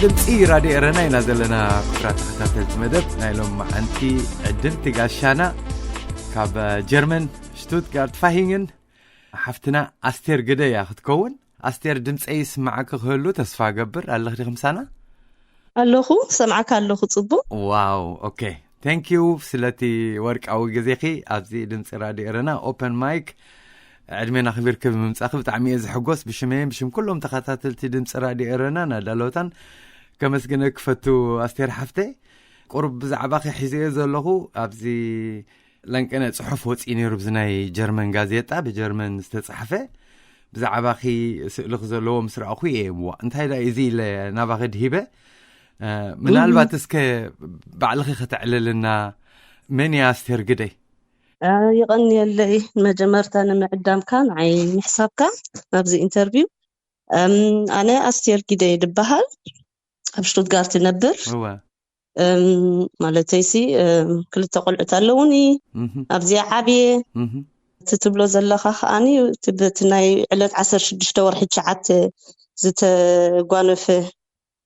ድምፂ ራድዮ ኤረና ኢና ዘለና። ክቡራት ተኸታተልቲ መደብ፣ ናይ ሎም መዓንቲ ዕድልቲ ጋሻና ካብ ጀርመን ሽቱትጋርት ፋሂንግን ሓፍትና ኣስቴር ግደ እያ ክትከውን። ኣስቴር፣ ድምፀይ ይስማዓኪ ክህሉ ተስፋ ገብር። ኣለኽ ዲኺ ምሳና? ኣለኹ፣ ሰምዓካ ኣለኹ። ጽቡቕ። ዋው፣ ኦኬ። Thank you ስለቲ ወርቃዊ ግዜኺ ኣብዚ ድምፂ ራድዮ ኤረና ኦፐን ማይክ ዕድሜና ክቢርኪ ብምምጻኺ ብጣዕሚ እየ ዝሕጎስ። ብሽመይን ብሽም ኩሎም ተኸታተልቲ ድምፂ ራድዮ ኤረና ናዳለውታን ከመስግነ ክፈቱ። ኣስቴር ሓፍተይ፣ ቁሩብ ብዛዕባኺ ሒዘዮ ዘለኹ ኣብዚ ለንቅነ ጽሑፍ ወፂኡ ነይሩ፣ ብዚ ናይ ጀርመን ጋዜጣ ብጀርመን ዝተጻሕፈ። ብዛዕባኺ ስእልኺ ዘለዎ ምስ ረኣኹ እየ እዋ እንታይ ዳ እዚ ኢለ ናባኺ ድሂበ። እ፣ ምናልባት እስከ ባዕልኺ ከተዕልልና፣ መን እያ ኣስቴር ግደይ? እ፣ ይቐንየለይ መጀመርታ ንምዕዳምካ ንዓይ ምሕሳብካ ኣብዚ ኢንተርቪው። እም፣ ኣነ ኣስቴር ግደይ ድበሃል፣ ኣብ ሽቱትጋርት እነብር። እወ። እም፣ ማለተይሲ፣ እም፣ ክልተ ቆልዑት ኣለውኒ። እህ፣ ኣብዚኣ ዓብየ። እህ። እቲ ትብሎ ዘለኻ ከኣኒ፣ እቲ በቲ ናይ ዕለት ዓሰርተ ሽዱሽተ ወርሒ ትሽዓተ ዝተጓነፈ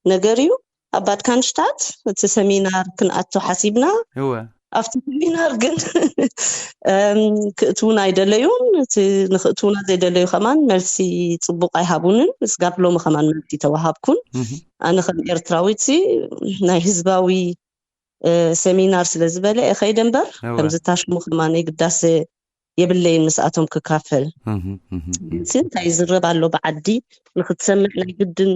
ነገር እዩ። ኣብ ባድካንሽታት እቲ ሰሚናር ክንኣቱ ሓሲብና። እወ። ኣብቲ ሰሚናር ግን፣ እም፣ ክእትዉና ኣይደለዩን። እቲ ንኽእትዉና ዘይደለዩ ከማን መልሲ ጽቡቕ ኣይሃቡንን። ስጋብ ሎሚ ከማን መልሲ ተዋሃብኩን። እህ። ኣነ ከም ኤርትራዊት ሲ ናይ ህዝባዊ፣ እ፣ ሰሚናር ስለ ዝበለ እየ ከይደ እምበር፣ እወ። ከምዚ ታሽሙ ከማን ግዳሰ የብለይን ምስኣቶም ክካፈል። እህ፣ እህ፣ እህ። ግን ሲ እንታይ ይዝረብ ኣሎ ብዓዲ ንኽትሰምዕ ናይ ግድን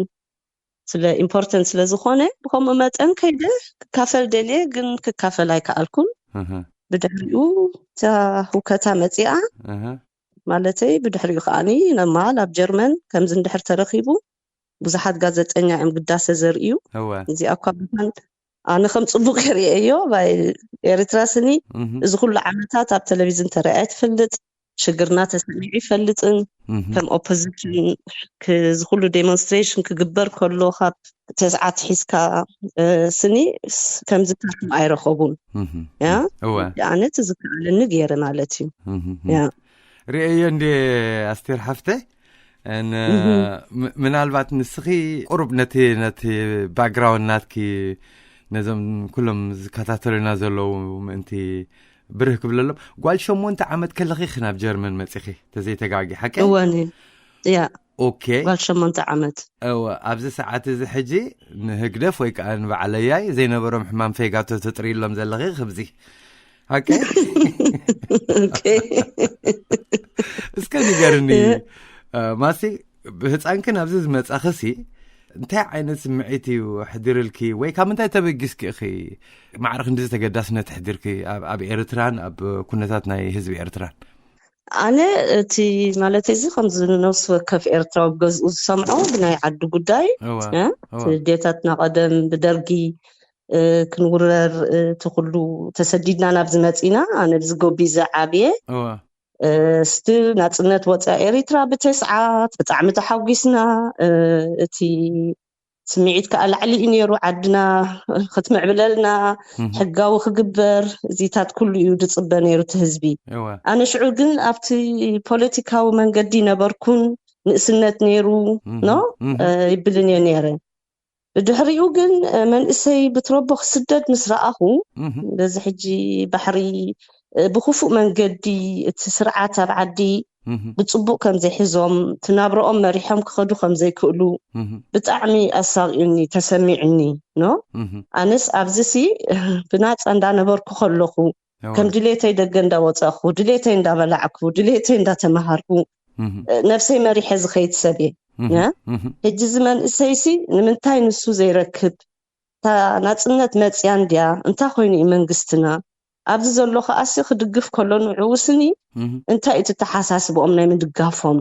ስለ ኢምፖርተንት ስለ ዝኾነ፣ ብኸምኡ መጠን ከይደ ክካፈል ደልየ፣ ግን ክካፈል ኣይከኣልኩን። እህ። ብድሕሪኡ እታ ህውከታ መጺኣ። እህ። ማለተይ ብድሕሪኡ ከኣኒ ነማል ኣብ ጀርመን ከምዚ እንድሕር ተረኺቡ ብዙሓት ጋዜጠኛ እዮም ግዳሰ ዘርእዩ። እወ። እዚኣ እኳ ብርሃን ኣነ ከም ጽቡቕ የርእየዮ። ባይ ኤርትራ ስኒ እህ። እዚ ኩሉ ዓመታት ኣብ ቴሌቪዝን ተረኣያ ትፈልጥ፣ ሽግርና ተሰሚዑ ይፈልጥን። እህ። ከም ኦፖዚሽን ክ-፣ እዚ ኩሉ ዴሞንስትሬሽን ክግበር ከሎ ካብ ተስዓት ሒዝካ፣ እ፣ ስኒ ስ-፣ ከምዚ ፕላትፎርም ኣይረኸቡን። እህ። ያ? እወ። ኣነ እቲ ዝከኣለኒ ገይረ ማለት እዩ። እህ፣ እህ። ያ። ርእየዮ እንዴ ኣስቴር ሓፍተ? እን-፣ እህ። ም-፣ ምናልባት ንስኺ ቁሩብ ነቲ፣ ነቲ ባክግራውንድ ናትኪ ነዞም ኩሎም ዝከታተሉና ዘለዉ ምእንቲ ብርህ ክብለሎም። ጓል ሸሞንተ ዓመት ከለኺ ኢኺ ናብ ጀርመን መጺኺ፣ ተዘይተጋጊ፣ ሓቂ? እወ፣ ኒ-፣ ያ። ኦኬ። ጓል ሸሞንተ ዓመት። እወ፣ ኣብዚ ሰዓት እዚ ሕጂ ንህግደፍ ወይ ከኣ ንበዓለያይ ዘይነበሮም ሕማም ፌጋቶ ትጥርይሎም ዘለኺ ክብዚ። ሓቂ? ኦኬ። እስከ ንገርኒ፣ እ። እ፣ ማሲ፣ ብህፃንክን ኣብዚ ዝመጻኽሲ እንታይ ዓይነት ስምዒት እዩ ኣሕዲርልኪ? ወይ ካብ ምንታይ ተበጊስኪ ኢኺ ማዕረ ክንድዚ ተገዳስነት ኣሕዲርኪ ኣብ፣ ኣብ ኤርትራን ኣብ ኩነታት ናይ ህዝቢ ኤርትራን? ኣነ እቲ ማለት እዚ ከምዚ ንነፍሲ ወከፍ ኤርትራዊ ብገዝኡ ዝሰምዖ ብናይ ዓዲ ጉዳይ፣ እወ፣ እ? እወ። እቲ ዴታትና ቀደም ብደርጊ፣ እ፣ ክንውረር፣ እ፣ እቲ ኩሉ ተሰዲድና ናብዚ መጺና፣ ኣነ ብዚ ጎቢ ዝዓብየ፣ እወ። እ፣ ስቲል ናጽነት ወጻ ኤሪትራ ብተስዓት ብጣዕሚ ተሓጒስና፣ እ፣ እቲ ስምዒት ከኣ ላዕሊ እዩ ነይሩ፣ ዓድና ክትምዕብለልና፣ እህ። ሕጋዊ ክግበር፣ እዚታት ኩሉ እዩ ዝጽበ ነይሩ እቲ ህዝቢ። እወ። ኣነ ሽዑ ግን ኣብቲ ፖለቲካዊ መንገዲ ነበርኩን፣ ንእስነት ነይሩ፣ እህ። ኖ? እህ። እ፣ ይብልን እየ ነይረ። ብድሕሪኡ ግን፣ እ፣ መንእሰይ ብትረቦ ክስደድ ምስ ረኣኹ፣ እህ። በዚ ሕጂ ባሕሪ፣ እ፣ ብክፉእ መንገዲ እቲ ስርዓት ኣብ ዓዲ እህ። ብጽቡቕ ከም ዘይሕዞም፣ እቲ ናብረኦም መሪሖም ክኸዱ ከም ዘይክእሉ እህ። ብጣዕሚ ኣሳቒኡኒ፣ ተሰሚዑኒ፣ ኖ? እህ። ኣነስ ኣብዚሲ ብናጻ እንዳነበርኩ ከለኹ፣ እወ። ከም ድሌተይ ደገ እንዳወጻኹ፣ ድሌተይ እንዳበላዕኩ፣ ድሌተይ እንዳተማሃርኩ፣ እህ። ነብሰይ መሪሐ ዝኸይድ ሰብ እየ። እህ። ያ? እህ። ሕጂ እዚ መንእሰይሲ ንምንታይ ንሱ ዘይረክብ? እታ ናጽነት መጽያ እንድያ? እንታይ ኮይኑ እዩ መንግስትና? ኣብዚ ዘሎ ከኣሲ ክድግፍ ከሎ ንዕኡ ስኒ እህ። እንታይ እዩ ተተሓሳስብኦም ናይ ምድጋፎም?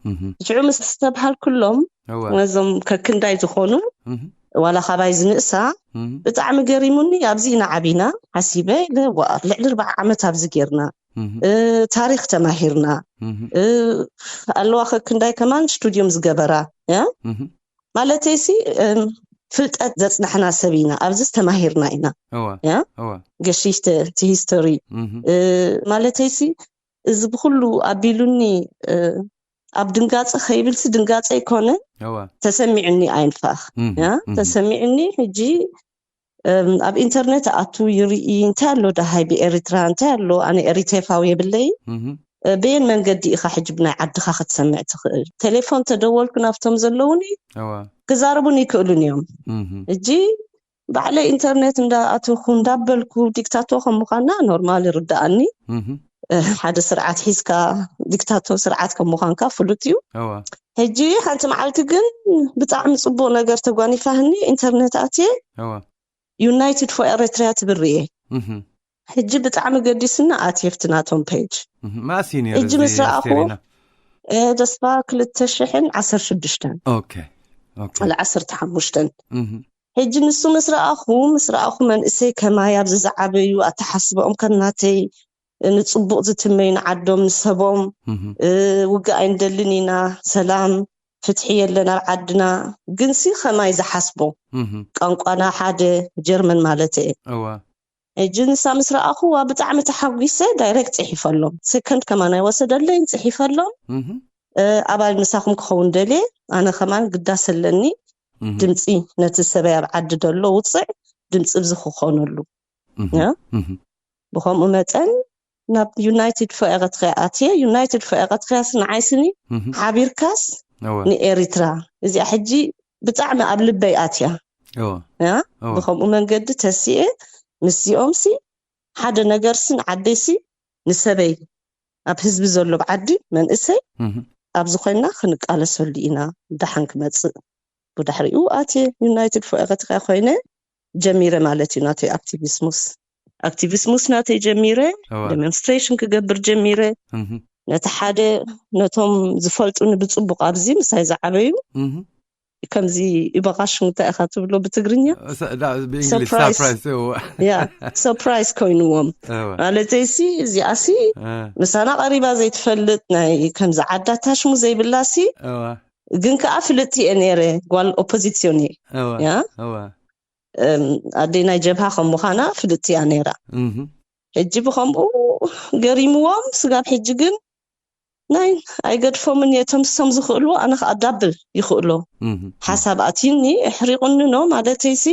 እህ። ሽዑ ምስ ተስተብሃልኩሎም እወ። ነዞም ከክንዳይ ዝኾኑ እህ። ዋላ ካባይ ዝንእሳ እህ። ብጣዕሚ ገሪሙኒ። ኣብዚ ኢና ዓቢና ሓሲበ ኢለ፣ ዋ፣ ልዕሊ ኣርባዓ ዓመት ኣብዚ ጌርና፣ እህ። እ፣ ታሪኽ ተማሂርና፣ እህ። እ፣ ኣለዋ ከክንዳይ ከማን ስቱድዮም ዝገበራ፣ ያ? እህ። ማለተይሲ፣ እም፣ ፍልጠት ዘጽናሕና ሰብ ኢና፣ ኣብዚስ ተማሂርና ኢና፣ እወ። ያ? እወ። ገሺሽተ፣ እቲ ሂስቶሪ። እህ። እ፣ ማለተይሲ፣ እዚ ብኹሉ ኣቢሉኒ፣ እ፣ ኣብ ድንጋፀ ከይብልሲ ድንጋፀ ኣይኮነ እዋ ተሰሚዑኒ ኣይንፋኽ እህ፣ ያ እህ። ተሰሚዑኒ ሕጂ እም፣ ኣብ ኢንተርኔት ኣቱ ይርኢ እንታይ ኣሎ ደሃይ ብኤሪትራ እንታይ ኣሎ ኣነ ኤሪቴፋዊ የብለይ እህ፣ እ፣ በየን መንገዲ ኢኻ ሕጂ ብናይ ዓድኻ ክትሰምዕ ትኽእል ቴሌፎን ተደወልኩ ናብቶም ዘለውኒ እዋ ክዛረቡን ይክእሉን እዮም እህ፣ ሕጂ ባዕለይ ኢንተርኔት እንዳኣተኹ እንዳበልኩ ዲክታቶ ከም ምዃና ኖርማል ይርዳኣኒ እህ፣ እ፣ ሓደ ስርዓት ሒዝካ ዲክታቶ ስርዓት ከም ምዃንካ ፍሉጥ እዩ እዋ ሕጂ ሓንቲ መዓልቲ ግን ብጣዕሚ ፅቡቅ ነገር ተጓኒፋህኒ ኢንተርኔት ኣትየ እዋ ዩናይትድ ፎር ኤሪትሪያ ትብል ርየ እህ፣ ሕጂ ብጣዕሚ ገዲስና ኣትየ ኣብቲ ናቶም ፔጅ እህ። መኣስ እዩ ነይሩ ሕጂ እዚ ምስ ረኣኹ ኣስቴሪና? እ፣ ደስታ ክልተ ሽሕን ዓሰርተ ሽዱሽተን ኦኬ ኦኬ ዓሰርተ ሓሙሽተን እህ፣ ሕጂ ንሱ ምስ ረኣኹ ምስ ረኣኹ መንእሰይ ከማይ ኣብዚ ዝዓበዩ ኣተሓስበኦም ከም ናተይ ንፅቡቅ ዝትመዩ ንዓዶም ንሰቦም እህ፣ እ፣ ውግእ ኣይንደልን ኢና ሰላም ፍትሒ የለን ኣብ ዓድና ግንሲ ከማይ ዝሓስቦ እህ፣ ቋንቋና ሓደ ጀርመን ማለት እየ እዋ ሕጂ ንሳ ምስ ረኣኹዋ ብጣዕሚ ተሓጒሰ ዳይሬክት ፅሒፈሎም ሰከንድ ከማን ኣይወሰደለይን ፅሒፈሎም እህ፣ እ፣ ኣባል ምሳኹም ክኸውን ደልየ ኣነ ከማን ግዳስ ኣለኒ እህ፣ ድምፂ ነቲ ሰበይ ኣብ ዓዲ ደሎ ውፅዕ ድምፂ ብዚ ክኾነሉ እህ፣ ያ? እህ፣ ብኸምኡ መጠን ናብ ዩናይትድ ፎ ኤረትርያ ኣትየ ዩናይትድ ፎ ኤረትርያ ስንዓይ ስኒ እህ፣ ሓቢርካስ እዋ ንኤሪትራ እዚኣ ሕጂ ብጣዕሚ ኣብ ልበይ ኣትያ እዋ ያ? እዋ ብኸምኡ መንገዲ ተሲኤ ምስዚኦም ሲ ሓደ ነገር ሲ ንዓደይ ሲ ንሰበይ ኣብ ህዝቢ ዘሎ ብዓዲ መንእሰይ እህ፣ ኣብዚ ኮይና ክንቃለሰሉ ኢና ደሓን ክመፅእ ብድሕሪኡ ኣትየ ዩናይትድ ፎ ኤረትርያ ኮይነ ጀሚረ ማለት እዩ ናተይ ኣክቲቪስሙስ ኣክቲቪስሙስ ናተይ ጀሚረ እዋ ዴሞንስትሬሽን ክገብር ጀሚረ እህ፣ ነቲ ሓደ ነቶም ዝፈልጡኒ ብፅቡቅ ኣብዚ ምሳይ ዝዓበዩ እህ። ከምዚ ኢባቃሽንታ ኢኻ ትብሎ ብትግርኛ እ፣ ሳ- ዳ- ብእንግሊዝ ሰርፕራይዝ። ሳርፕራይዝ እዋ ያ ሰርፕራይዝ ኮይንዎም እዋ ማለተይሲ እዚኣሲ እ፣ ምሳና ቀሪባ ዘይትፈልጥ ናይ ከምዚ ዓዳታ ሽሙ ዘይብላሲ እዋ ግን ከዓ ፍልጥቲ እየ ነይረ ጓል ኦፖዚስዮን እየ እዋ ያ እዋ እም፣ ኣደይ ናይ ጀብሃ ከም ምዃና ፍልጥቲ እያ ነይራ እህ፣ ሕጂ ብኸምኡ ገሪምዎም ስጋብ ሕጂ ግን ናይ ኣይገድፎምን እየ ተምሶም ዝኽእልዎ ኣነ ከዓ ዳብል ይኽእሎ እህ፣ ሓሳብ ኣትዩኒ ኣሕሪቑኒ ኖ ማለተይሲ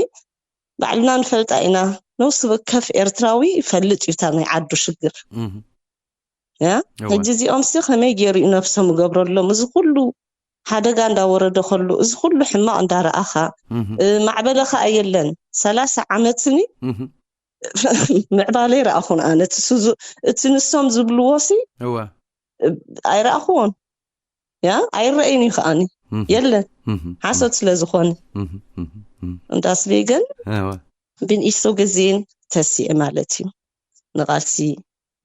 ባዕልና ንፈልጣ ኢና ነፍሲ ወከፍ ኤርትራዊ ይፈልጥ እዩ እታ ናይ ዓዱ ሽግር እህ፣ ያ እዋ ሕጂ እዚኦም ሲ ከመይ ገይሩ እዩ ነብሶም ይገብረሎም እዚ ኩሉ ሓደጋ እንዳወረደ ከሉ እዚ ኩሉ ሕማቕ እንዳረኣኻ እህ፣ እ፣ ማዕበለ ከዓ የለን ሰላሳ ዓመትኒ እህ፣ ምዕባለ ይረኣኹን ኣነ እቲ ሱ- እቲ ንሶም ዝብልዎ ሲ እዋ ኣይረኣኽዎን ያ ኣይረእይን እዩ ከኣኒ እህ፣ የለን እህ፣ ሓሶት ስለ ዝኾነ እህ፣ እህ፣ እህ፣ እንዳስቤገን እዋ ብንእሽቶ ግዜን ተሲኤ ማለት እዩ ንቓልሲ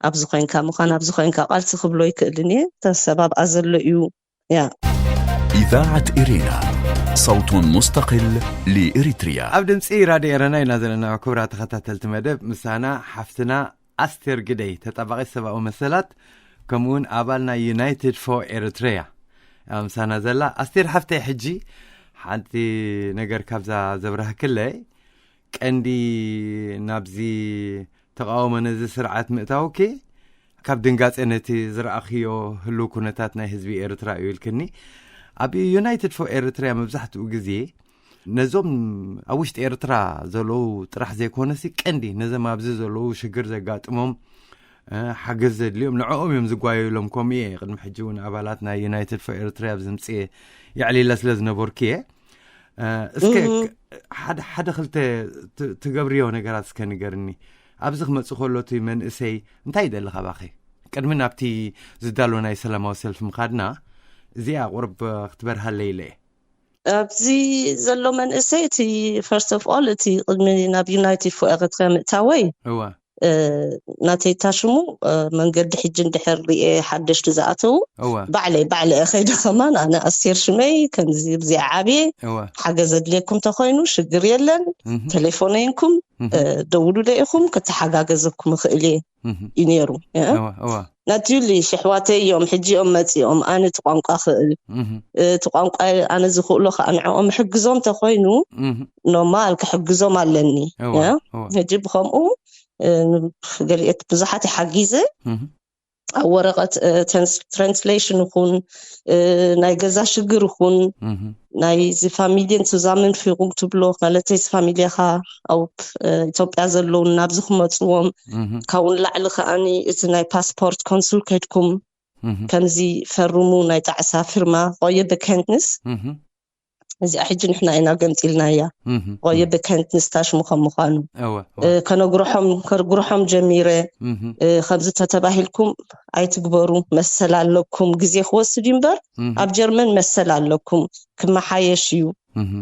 ኣብዚ ኮይንካ ምዃን ኣብዚ ኮይንካ ቃልሲ ክብሎ ይክእልን እየ ተሰባብኣ ዘሎ እዩ ያ إذاعة إرينا، صوت مستقل لإريتريا. ኣብ ድምፂ ራድዮ ኤረና ኢና ዘለና ክቡራት ተኸታተልቲ መደብ ምሳና ሓፍትና ኣስቴር ግደይ ተጣባቒት ሰብኣዊ መሰላት ከምኡውን ኣባል ናይ ዩናይትድ ፎ ኤርትሪያ ምሳና ዘላ ኣስቴር ሓፍተይ ሕጂ ሓንቲ ነገር ካብዛ ዘብራህክለይ ቀንዲ ናብዚ ተቃውሞ ነዚ ስርዓት ምእታውኪ ካብ ድንጋጼ ነቲ ዝረኣኽዮ ህልው ኩነታት ናይ ህዝቢ ኤርትራ እዩ ኢልክኒ። ኣብ ዩናይትድ ፎር ኤርትሪያ መብዛሕትኡ ግዜ ነዞም ኣብ ውሽጢ ኤርትራ ዘለዉ ጥራሕ ዘይኮነሲ ቀንዲ ነዞም ኣብዚ ዘለዉ ሽግር ዘጋጥሞም ሓገዝ ዘድልዮም ንዕኦም እዮም ዝጓየሎም። ከምኡ እየ ቅድሚ ሕጂ እውን ኣባላት ናይ ዩናይትድ ፎር ኤርትሪያ ኣብዚ ምፅእ የዕሊለ ስለ ዝነበርኩ እየ። እስከ ሓደ ሓደ ክልተ ትገብርዮ ነገራት እስከ ንገርኒ። ኣብዚ ክመፅእ ከሎ እቲ መንእሰይ እንታይ ይደሊ ካባኺ? ቅድሚ ናብቲ ዝዳሎ ናይ ሰላማዊ ሰልፊ ምኻድና እዚኣ ቁርብ ክትበርሃለይ ኢለ እየ። ኣብዚ ዘሎ መንእሰይ እቲ ፈርስት ኦፍ ኦል እቲ ቅድሚ ናብ ዩናይትድ ፎር ኤርትሪያ ምእታወይ እዋ ናተይ ታሽሙ መንገዲ ሕጂ እንድሕር ርኤ ሓደሽቲ ዝኣተዉ እዋ ባዕለይ ባዕለይ ከይደ ከማን ኣነ ኣስቴር ሽመይ ከምዚ ብዚኣ ዓብየ እዋ ሓገዝ ኣድልየኩም ተኮይኑ ሽግር የለን እህ ቴሌፎነይንኩም እህ ደውሉለ ኢኹም ክተሓጋገዘኩም እኽእል እየ እህ እዩ ነይሩ እ? እዋ እዋ ናትዩሊ ሽሕዋተይ እዮም ሕጂ እዮም መፂኦም ኣነ እቲ ቋንቋ ክእል እህ እቲ ቋንቋ ኣነ ዝኽእሎ ከዓ ንዕኦም ሕግዞም ተኮይኑ እህ ኖርማል ክሕግዞም ኣለኒ እዋ እ? እዋ ሕጂ ብከምኡ እ፣ ገሊኦት ብዙሓት ይሓጊዘ እህ ኣብ ወረቐት ትራንስሌሽን ይኹን፣ ናይ ገዛ ሽግር ይኹን፣ ናይዚ ፋሚሊን ሱዛምን ፊኹም ትብሎ፣ ማለተይ ፋሚሊኻ ኣብ ኢትዮጵያ ዘለውን ናብዚ ክመፅዎም፣ ካብኡ ንላዕሊ ከኣኒ እቲ ናይ ፓስፖርት ኮንሱል ከድኩም ከምዚ ፈርሙ፣ ናይ ጣዕሳ ፊርማ፣ ቆየ በከንትንስ እዚኣ ሕጂ ንሕና ኢና ገምጢልናያ። ቆየ በከንትንስ ታሽሙ ከም ምዃኑ ከነግርሖም ከነግርሖም ጀሚረ። ከምዚ ተተባሂልኩም ኣይትግበሩ፣ መሰል ኣለኩም። ግዜ ክወስድ እዩ እምበር ኣብ ጀርመን መሰል ኣለኩም፣ ክመሓየሽ እዩ።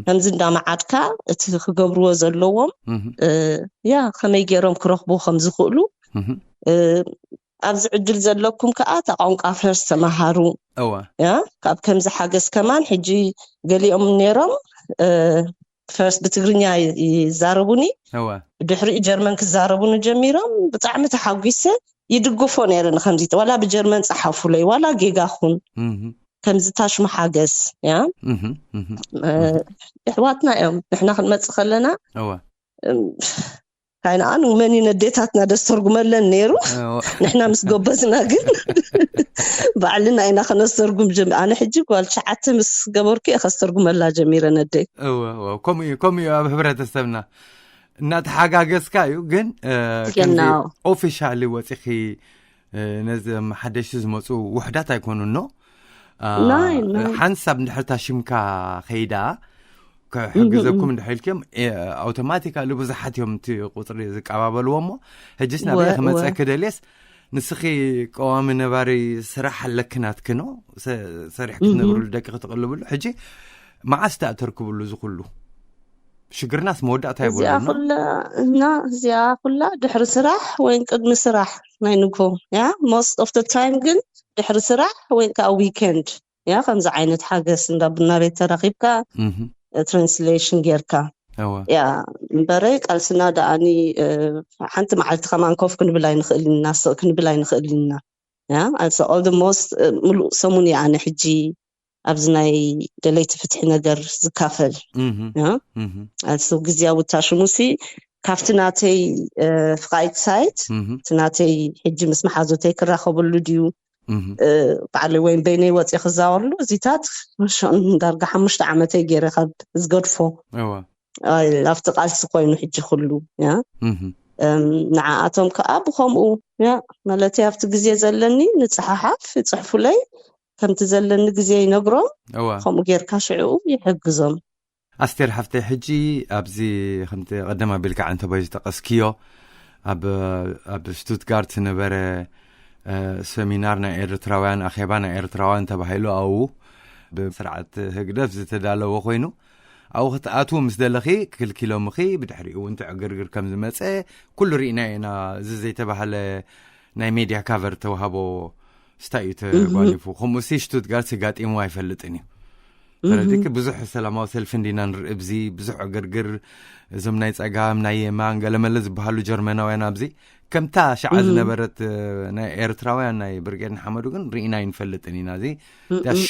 ከምዚ እንዳመዓድካ እቲ ክገብርዎ ዘለዎም ያ ከመይ ገይሮም ክረኽቡ ከም ዝኽእሉ ኣብዚ ዕድል ዘለኩም ከዓ እታ ቋንቋ ፈርስ ተመሃሩ። እዋ ያ ካብ ከምዚ ሓገዝ ከማን ሕጂ ገሊኦም ነይሮም ፈርስ ብትግርኛ ይዛረቡኒ። እዋ ድሕሪኡ ጀርመን ክዛረቡኒ ጀሚሮም። ብጣዕሚ ተሓጒሰ። ይድግፎ ነይረ ንከምዚ ዋላ ብጀርመን ፀሓፉለይ ዋላ ጌጋ ኹን ከምዚ ታሽሙ ሓገዝ ያ ኣሕዋትና እዮም። ንሕና ክንመፅእ ከለና እዋ ካይናኣን መን ነዴታትና ደስተርጉመለን ነይሩ። ንሕና ምስ ጎበዝና ግን ባዕልና ኢና ከነስተርጉም ጀም ኣነ ሕጂ ጓል ትሽዓተ ምስ ገበርኩ እየ ከስተርጉመላ ጀሚረ ነደይ። እወ እወ፣ ከምኡ እዩ ከምኡ እዩ ኣብ ሕብረተሰብና እናተሓጋገዝካ እዩ። ግን ኦፊሻሊ ወፂኺ ነዚ ሓደሽቲ ዝመፁ ውሕዳት ኣይኮኑን ኖ ሓንሳብ እንድሕር ታሽምካ ከይዳ ክሕግዘኩም እንድሕር ኢልክዮም ኣውቶማቲካሊ ብዙሓት እዮም እቲ ቁፅሪ ዝቀባበልዎ። እሞ ሕጅስ ናበይ ክመፀ ክደልየስ ንስኺ ቀዋሚ ነባሪ ስራሕ ኣለኪ ናትኪ ኖ ሰሪሕ ክትነብርሉ ደቂ ክትቕልብሉ። ሕጂ መዓስ ተኣ ተርክብሉ ዝኩሉ ሽግርናስ መወዳእታ እዚኣ ይብሉ ኩላ እና እዚኣ ኩላ ድሕሪ ስራሕ ወይን ቅድሚ ስራሕ ናይ ንጎ ያ most of the time ግን ድሕሪ ስራሕ ወይን ከዓ ዊከንድ ያ ከምዚ ዓይነት ሓገስ እንዳ ቡና ቤት ተራኺብካ ትራንስሌሽን ጌርካ እዋ ያ እምበረ ቃልስና ደኣኒ ሓንቲ መዓልቲ ከማን ኮፍ ክንብል ኣይንኽእል ኢና ስቕ ክንብል ኣይንኽእል ኢና ያ ኣልሶ ኦል ሞስት ምሉእ ሰሙን እያ ኣነ ሕጂ ኣብዚ ናይ ደለይቲ ፍትሒ ነገር ዝካፈል ኣሱ ግዜያዊ ታሽሙሲ ካብቲ ናተይ ፍቃይት ሳይት እቲ ናተይ ሕጂ ምስ መሓዞተይ ክራኸበሉ ድዩ ባዕለይ ወይም በይነይ ወፂ ክዛወርሉ እዚታት ዳርጋ ሓሙሽተ ዓመተይ ገይረ ካብ ዝገድፎ ኣብቲ ቃልሲ ኮይኑ ሕጂ ኩሉ ንዓኣቶም ከዓ ብከምኡ ማለት ኣብቲ ግዜ ዘለኒ ንፅሓሓፍ ይፅሕፉለይ ከምቲ ዘለኒ ግዜ ይነግሮም ከምኡ ጌርካ ሽዕኡ ይሕግዞም። ኣስቴር ሓፍተይ ሕጂ ኣብዚ ከምቲ ቀደም ኣቢልካ ዓንተቦይ ዝጠቀስክዮ ኣብ ኣብ ሽቱትጋርት ዝነበረ ሰሚናር ናይ ኤርትራውያን ኣኼባ ናይ ኤርትራውያን ተባሂሉ ኣብኡ ብስርዓት ህግደፍ ዝተዳለወ ኮይኑ ኣብኡ ክትኣትዉ ምስ ደለኺ ክልኪሎምኺ ብድሕሪኡ እውን ትዕግርግር ከም ዝመፀ ኩሉ ርኢና ኢና። እዚ ዘይተባህለ ናይ ሜድያ ካቨር ተዋህቦ ስታይ እዩ ተጓኒፉ። ከምኡ ሲ ሽቱትጋርት ጋጢሙ ኣይፈልጥን እዩ። ተረዲክ ብዙሕ ሰላማዊ ሰልፊ እንዲና ንርኢ ብዚ ብዙሕ ዕግርግር እዞም ናይ ፀጋም ናይ የማን ገለመለ ዝበሃሉ ጀርመናውያን ኣብዚ ከምታ ሸዓ ዝነበረት ናይ ኤርትራውያን ናይ ብርጌድ ንሓመዱ ግን ርኢና ይንፈልጥን ኢና። እዚ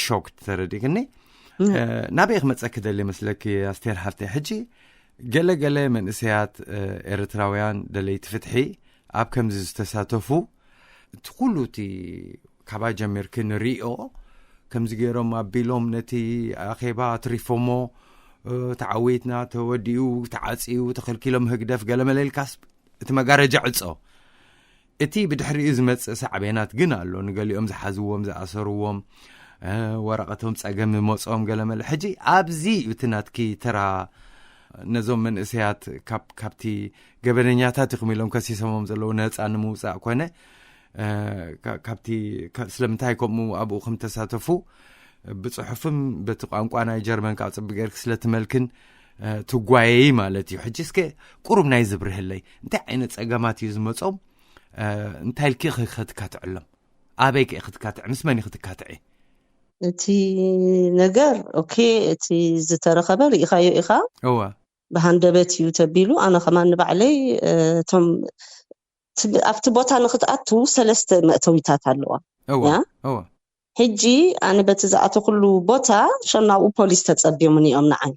ሾክት ተረዲክኒ ናበይ ክመፀ ክደሊ መስለኪ ኣስቴር ሓፍተይ ሕጂ ገለ ገለ መንእሰያት ኤርትራውያን ደለይቲ ፍትሒ ኣብ ከምዚ ዝተሳተፉ እቲ ኩሉ እቲ ካባይ ጀሚርኪ ንሪኦ ከምዚ ገይሮም ኣቢሎም ነቲ ኣኼባ ኣትሪፎሞ ተዓዊትና ተወዲኡ ተዓፂዩ ተኸልኪሎም ህግደፍ ገለመለ ኢልካስ እቲ መጋረጃ ዕፆ እቲ ብድሕሪኡ ዝመፅእ ሳዕቤናት ግን ኣሎ። ንገሊኦም ዝሓዝዎም ዝኣሰርዎም ወረቐቶም ፀገም ዝመፅኦም ገለመለ ሕጂ ኣብዚ እቲ ናትኪ ተራ ነዞም መንእሰያት ካብቲ ገበነኛታት ኢኹም ኢሎም ከሲሶሞም ዘለዉ ነፃ ንምውፃእ ኮነ ካብቲ ስለምንታይ ከምኡ ኣብኡ ከም ተሳተፉ ብፅሑፍም በቲ ቋንቋ ናይ ጀርመን ካብ ፅቢ ገይርክ ስለትመልክን ትጓየይ ማለት እዩ። ሕጂ እስከ ቁሩብ ናይ ዝብርህለይ እንታይ ዓይነት ፀገማት እዩ ዝመፆም እንታይ ኢልኪ ክትካትዕሎም ኣበይ ከ ክትካትዕ ምስ መን ክትካትዒ? እቲ ነገር ኦኬ እቲ ዝተረኸበ ርኢኻዮ ኢኻ እወ ብሃንደበት እዩ ተቢሉ ኣነ ከማን ንባዕለይ እቶም ኣብቲ ቦታ ንክትኣትው ሰለስተ መእተዊታት ኣለዋ እወ እወ ሕጂ ኣነ በቲ ዝኣተኩሉ ቦታ ሸናብኡ ፖሊስ ተፀቢሙኒ እዮም ንዓይ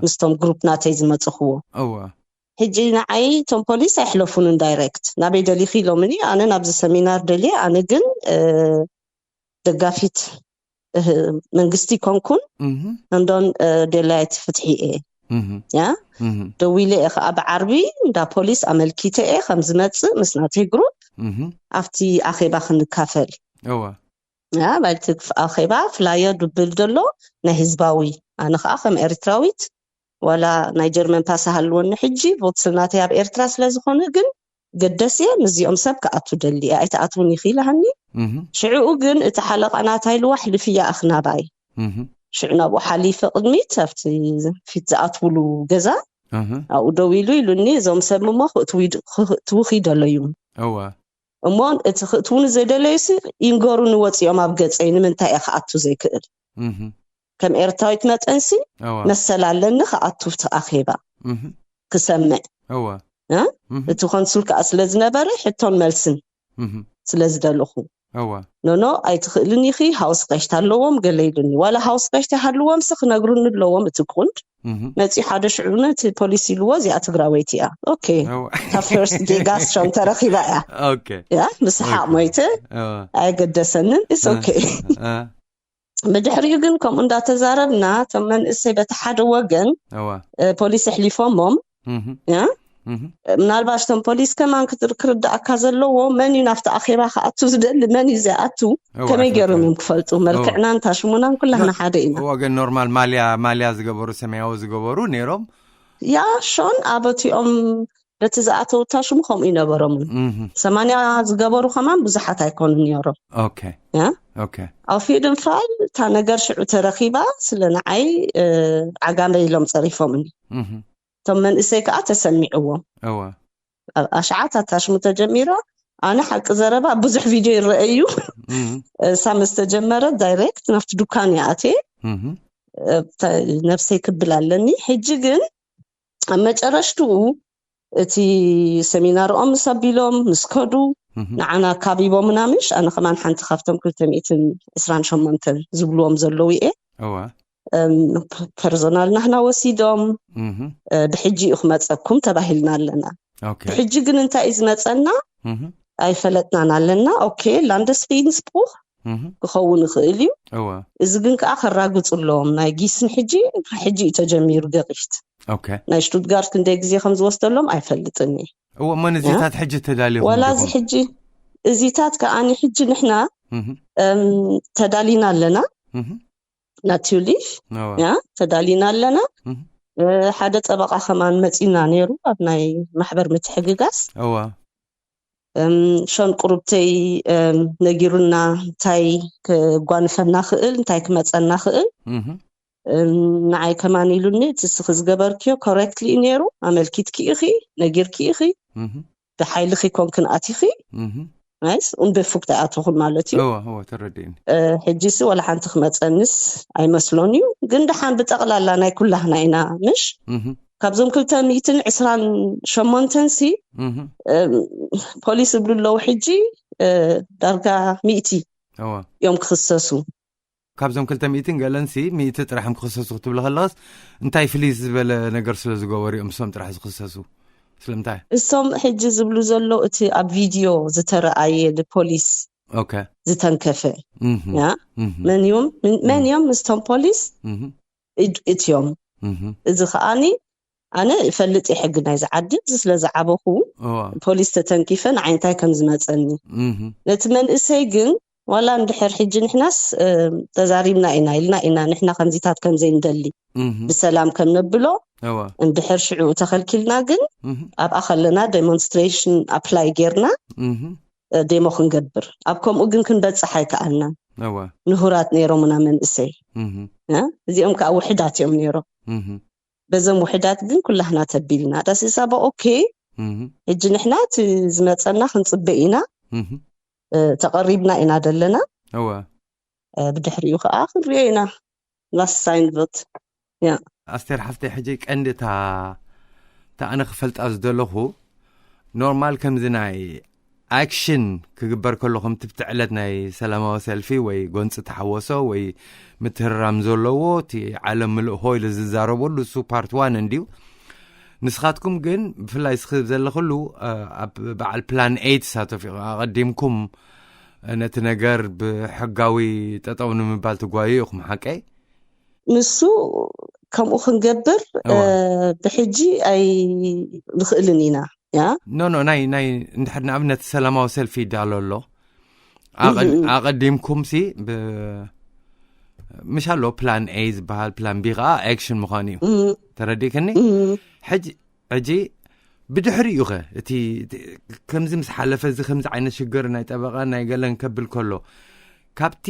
ምስቶም ግሩፕ ናተይ ዝመፅኽዎ እወ ሕጂ ንዓይ እቶም ፖሊስ ኣይሕለፉንን ዳይሬክት ናበይ ደሊኺ ኢሎምኒ። ኣነ ናብዚ ሰሚናር ደልየ፣ ኣነ ግን ደጋፊት መንግስቲ ኮንኩን፣ እንደን ደላይት ፍትሒ እየ። ያ ደዊለ እየ ከዓ ብዓርቢ እንዳ ፖሊስ ኣመልኪተ እየ ከም ዝመፅእ ምስ ናተይ ግሩፕ ኣብቲ ኣኼባ ክንካፈል። ያ ባልቲ ኣኼባ ፍላየር ድብል ዘሎ ናይ ህዝባዊ፣ ኣነ ከዓ ከም ኤርትራዊት ዋላ ናይ ጀርመን ፓስ ሃልወኒ ሕጂ ቮትስናተይ ኣብ ኤርትራ ስለዝኾነ ግን ገደስ እየ ምስዚኦም ሰብ ክኣቱ ደሊ እየ ኣይትኣትውን ይኽኢልሃኒ። ሽዕኡ ግን እቲ ሓለቓ ናታይ ልዋ ሕልፍያ ኣኽናባይ ሽዑ ናብኡ ሓሊፈ ቅድሚት ኣብቲ ፊት ዝኣትውሉ ገዛ ኣብኡ ደው ኢሉ ኢሉኒ፣ እዞም ሰብ እሞ ክትውኺ ደለዩ እሞ እቲ ክትውኒ ዘደለዩሲ ይንገሩኒ ወፂኦም ኣብ ገፀይ ንምንታይ እየ ክኣቱ ዘይክእል? ከም ኤርትራዊት መጠንሲ መሰል ኣለኒ ክኣቱ ኣብቲ ኣኼባ ክሰምዕ። እቲ ኮንሱል ከዓ ስለ ዝነበረ ሕቶን መልስን ስለ ዝደለኹ ኖኖ ኣይትኽእልን ኢኺ ሃውስ ቀሽቲ ኣለዎም ገለ ኢሉኒ። ዋላ ሃውስ ቀሽቲ ሃልዎም ሲ ክነግሩኒ ኣለዎም። እቲ ቁንድ መፂኡ ሓደ ሽዑ ነቲ ፖሊስ ኢልዎ እዚኣ ትግራወይቲ እያ። ኦኬ ካብ ፈርስት ጌጋ ሶም ተረኺባ እያ። ያ ምስሓቕ ሞይተ ኣይገደሰንን። ኢስ ኦኬ ብድሕሪኡ ግን ከምኡ እንዳተዛረብና እቶም መንእሰይ በቲ ሓደ ወገን ፖሊስ ኣሕሊፎሞም ምናልባሽ እቶም ፖሊስ ከማን ክርዳእካ ዘለዎ መን እዩ ናብቲ ኣኼባ ክኣቱ ዝደሊ መን እዩ ዘይኣቱ ከመይ ገይሮም እዮም ክፈልጡ? መልክዕናን ታሽሙናን ኩላህና ሓደ ኢና። ወገን ኖርማል ማልያ ማልያ ዝገበሩ ሰማያዊ ዝገበሩ ነይሮም። ያ ሾን ኣበቲኦም በቲ ዝኣተው ታሽሙ ከምኡ ይነበሮም። ሰማንያ ዝገበሩ ከማን ብዙሓት ኣይኮኑ ነይሮም። ኦኬ ያ ኦኬ ኣብ ፊድንፋል እታ ነገር ሽዑ ተረኺባ ስለ ንዓይ ዓጋመ ኢሎም ፀሪፎምኒ። እቶም መንእሰይ ከዓ ተሰሚዕዎም። እወ ኣብ ኣሽዓት ኣታሽሙ ተጀሚራ። ኣነ ሓቂ ዘረባ ብዙሕ ቪድዮ ይረአ እዩ። እሳ ምስ ተጀመረ ዳይሬክት ናብቲ ዱካን እየ ኣትየ ነብሰይ ክብል ኣለኒ። ሕጂ ግን ኣብ መጨረሽትኡ እቲ ሰሚናርኦም ምስ ኣቢሎም ምስ ከዱ ንዓና ካቢቦምና ምሽ ኣነ ከማን ሓንቲ ካብቶም ክልተ ሚእትን ዕስራን ሸሞንተን ዝብልዎም ዘለዉ እየ። እወ ፐርሶናል ናህና ወሲዶም ብሕጂ እዩ ክመፀኩም ተባሂልና ኣለና። ብሕጂ ግን እንታይ እዩ ዝመፀና ኣይፈለጥናን ኣለና። ኦኬ ላንደስፊንስቡክ ክኸውን ይኽእል እዩ። እዚ ግን ከዓ ከራግፅሎም ናይ ጊስን ሕጂ ሕጂ እዩ ተጀሚሩ ገቂት ናይ ሽቱትጋርት ክንደይ ግዜ ከም ዝወስደሎም ኣይፈልጥን እየ። እሞ ንዚታት ሕጂ ተዳሊኹም ወላ እዚ ሕጂ እዚታት ከዓኒ ሕጂ ንሕና ተዳሊና ኣለና። ናቲውሊፍ ያ ተዳሊና ኣለና። ሓደ ጠበቃ ከማን መፂና ነይሩ ኣብ ናይ ማሕበር ምትሕግጋዝ። እዋ ሸን ቁሩብተይ ነጊሩና እንታይ ክጓንፈና ክእል እንታይ ክመፀና ክእል ንዓይ ከማን ኢሉኒ እቲ ስኺ ዝገበርክዮ ኮረክትሊ እዩ ነይሩ። ኣመልኪትኪ ኢኺ ነጊርኪ ኢኺ ብሓይልኺ ኮንክን ኣቲኺ ናይስ ኡንበፉክ ኣይኣተኹን ማለት እዩ። እወ እወ ተረዲእኒ። ሕጂሲ ወላ ሓንቲ ክመፀንስ ኣይመስሎን እዩ። ግን ደሓን ብጠቕላላ ናይ ኩላህና ኢና ምሽ ካብዞም ክልተ ሚእትን ዕስራን ሸሞንተን ሲ ፖሊስ ዝብሉ ኣለዉ። ሕጂ ዳርጋ ሚእቲ እዮም ክኽሰሱ። ካብዞም ክልተ ሚእትን ገለንሲ ሚእቲ ጥራሕ እዮም ክኽሰሱ ክትብል ከለኸስ እንታይ ፍልይ ዝበለ ነገር ስለ ዝገበሩ እዮም እሶም ጥራሕ ዝኽሰሱ? ስለምንታይ? እሶም ሕጂ ዝብሉ ዘሎ እቲ ኣብ ቪድዮ ዝተረኣየ ንፖሊስ ዝተንከፈ መን እዮም ምስቶም ፖሊስ እትዮም። እዚ ከዓኒ ኣነ እፈልጥ እየ ሕጊ ናይዚ ዓዲ እዚ ስለ ዝዓበኹ ፖሊስ ተተንኪፈ ንዓይ እንታይ ከም ዝመፀኒ ነቲ መንእሰይ ግን ዋላ እንድሕር ሕጂ ንሕናስ ተዛሪብና ኢና ኢልና ኢና ንሕና ከምዚታት ከምዘይ ንደሊ ብሰላም ከም ነብሎ እንድሕር ሽዑ ተኸልኪልና ግን ኣብኣ ከለና ዴሞንስትሬሽን ኣፕላይ ጌርና ዴሞ ክንገብር ኣብ ከምኡ ግን ክንበፅሕ ኣይከኣልናን። ንሁራት ነይሮምና መንእሰይ እዚኦም ከዓ ውሕዳት እዮም ነይሮም። በዞም ውሕዳት ግን ኩላህና ተቢልና ዳሲሳባ ኦኬ ሕጂ ንሕና እቲ ዝመፀና ክንፅበ ኢና ተቐሪብና ኢና ዘለና። ብድሕሪኡ ከዓ ክንሪኦ ኢና ላስት ሳይን ቮት። ኣስቴር ሓፍተይ ሕጂ ቀንዲ እታ ኣነ ክፈልጣ ዝደለኹ ኖርማል ከምዚ ናይ ኣክሽን ክግበር ከሎ ከምቲ ብቲ ዕለት ናይ ሰላማዊ ሰልፊ ወይ ጎንፂ ተሓወሶ ወይ ምትህርራም ዘለዎ እቲ ዓለም ምልእ ሆ ኢሉ ዝዛረበሉ እሱ ፓርት ዋን እንድዩ። ንስኻትኩም ግን ብፍላይ እስኺ ዘለኽሉ ኣብ በዓል ፕላን ኤይት ትሳተፉ ኢኹም። ኣቐዲምኩም ነቲ ነገር ብሕጋዊ ጠጠው ንምባል ትጓዩ ኢኹም፣ ሓቀይ? ንሱ ከምኡ ክንገብር ብሕጂ ኣይንኽእልን ኢና። ያ ኖ ኖ ናይ ናይ እንድሕር ንኣብነት ሰላማዊ ሰልፊ ይዳሎ ኣሎ። ኣቐዲምኩም ሲ ምሽ ኣሎ ፕላን ኤ ዝበሃል፣ ፕላን ቢ ከዓ ኤክሽን ምዃኑ እዩ። ተረዲእክኒ? ሕጂ ብድሕሪኡ ኸ እቲ ከምዚ ምስ ሓለፈ፣ እዚ ከምዚ ዓይነት ሽግር ናይ ጠበቓ ናይ ገለን ከብል ከሎ፣ ካብቲ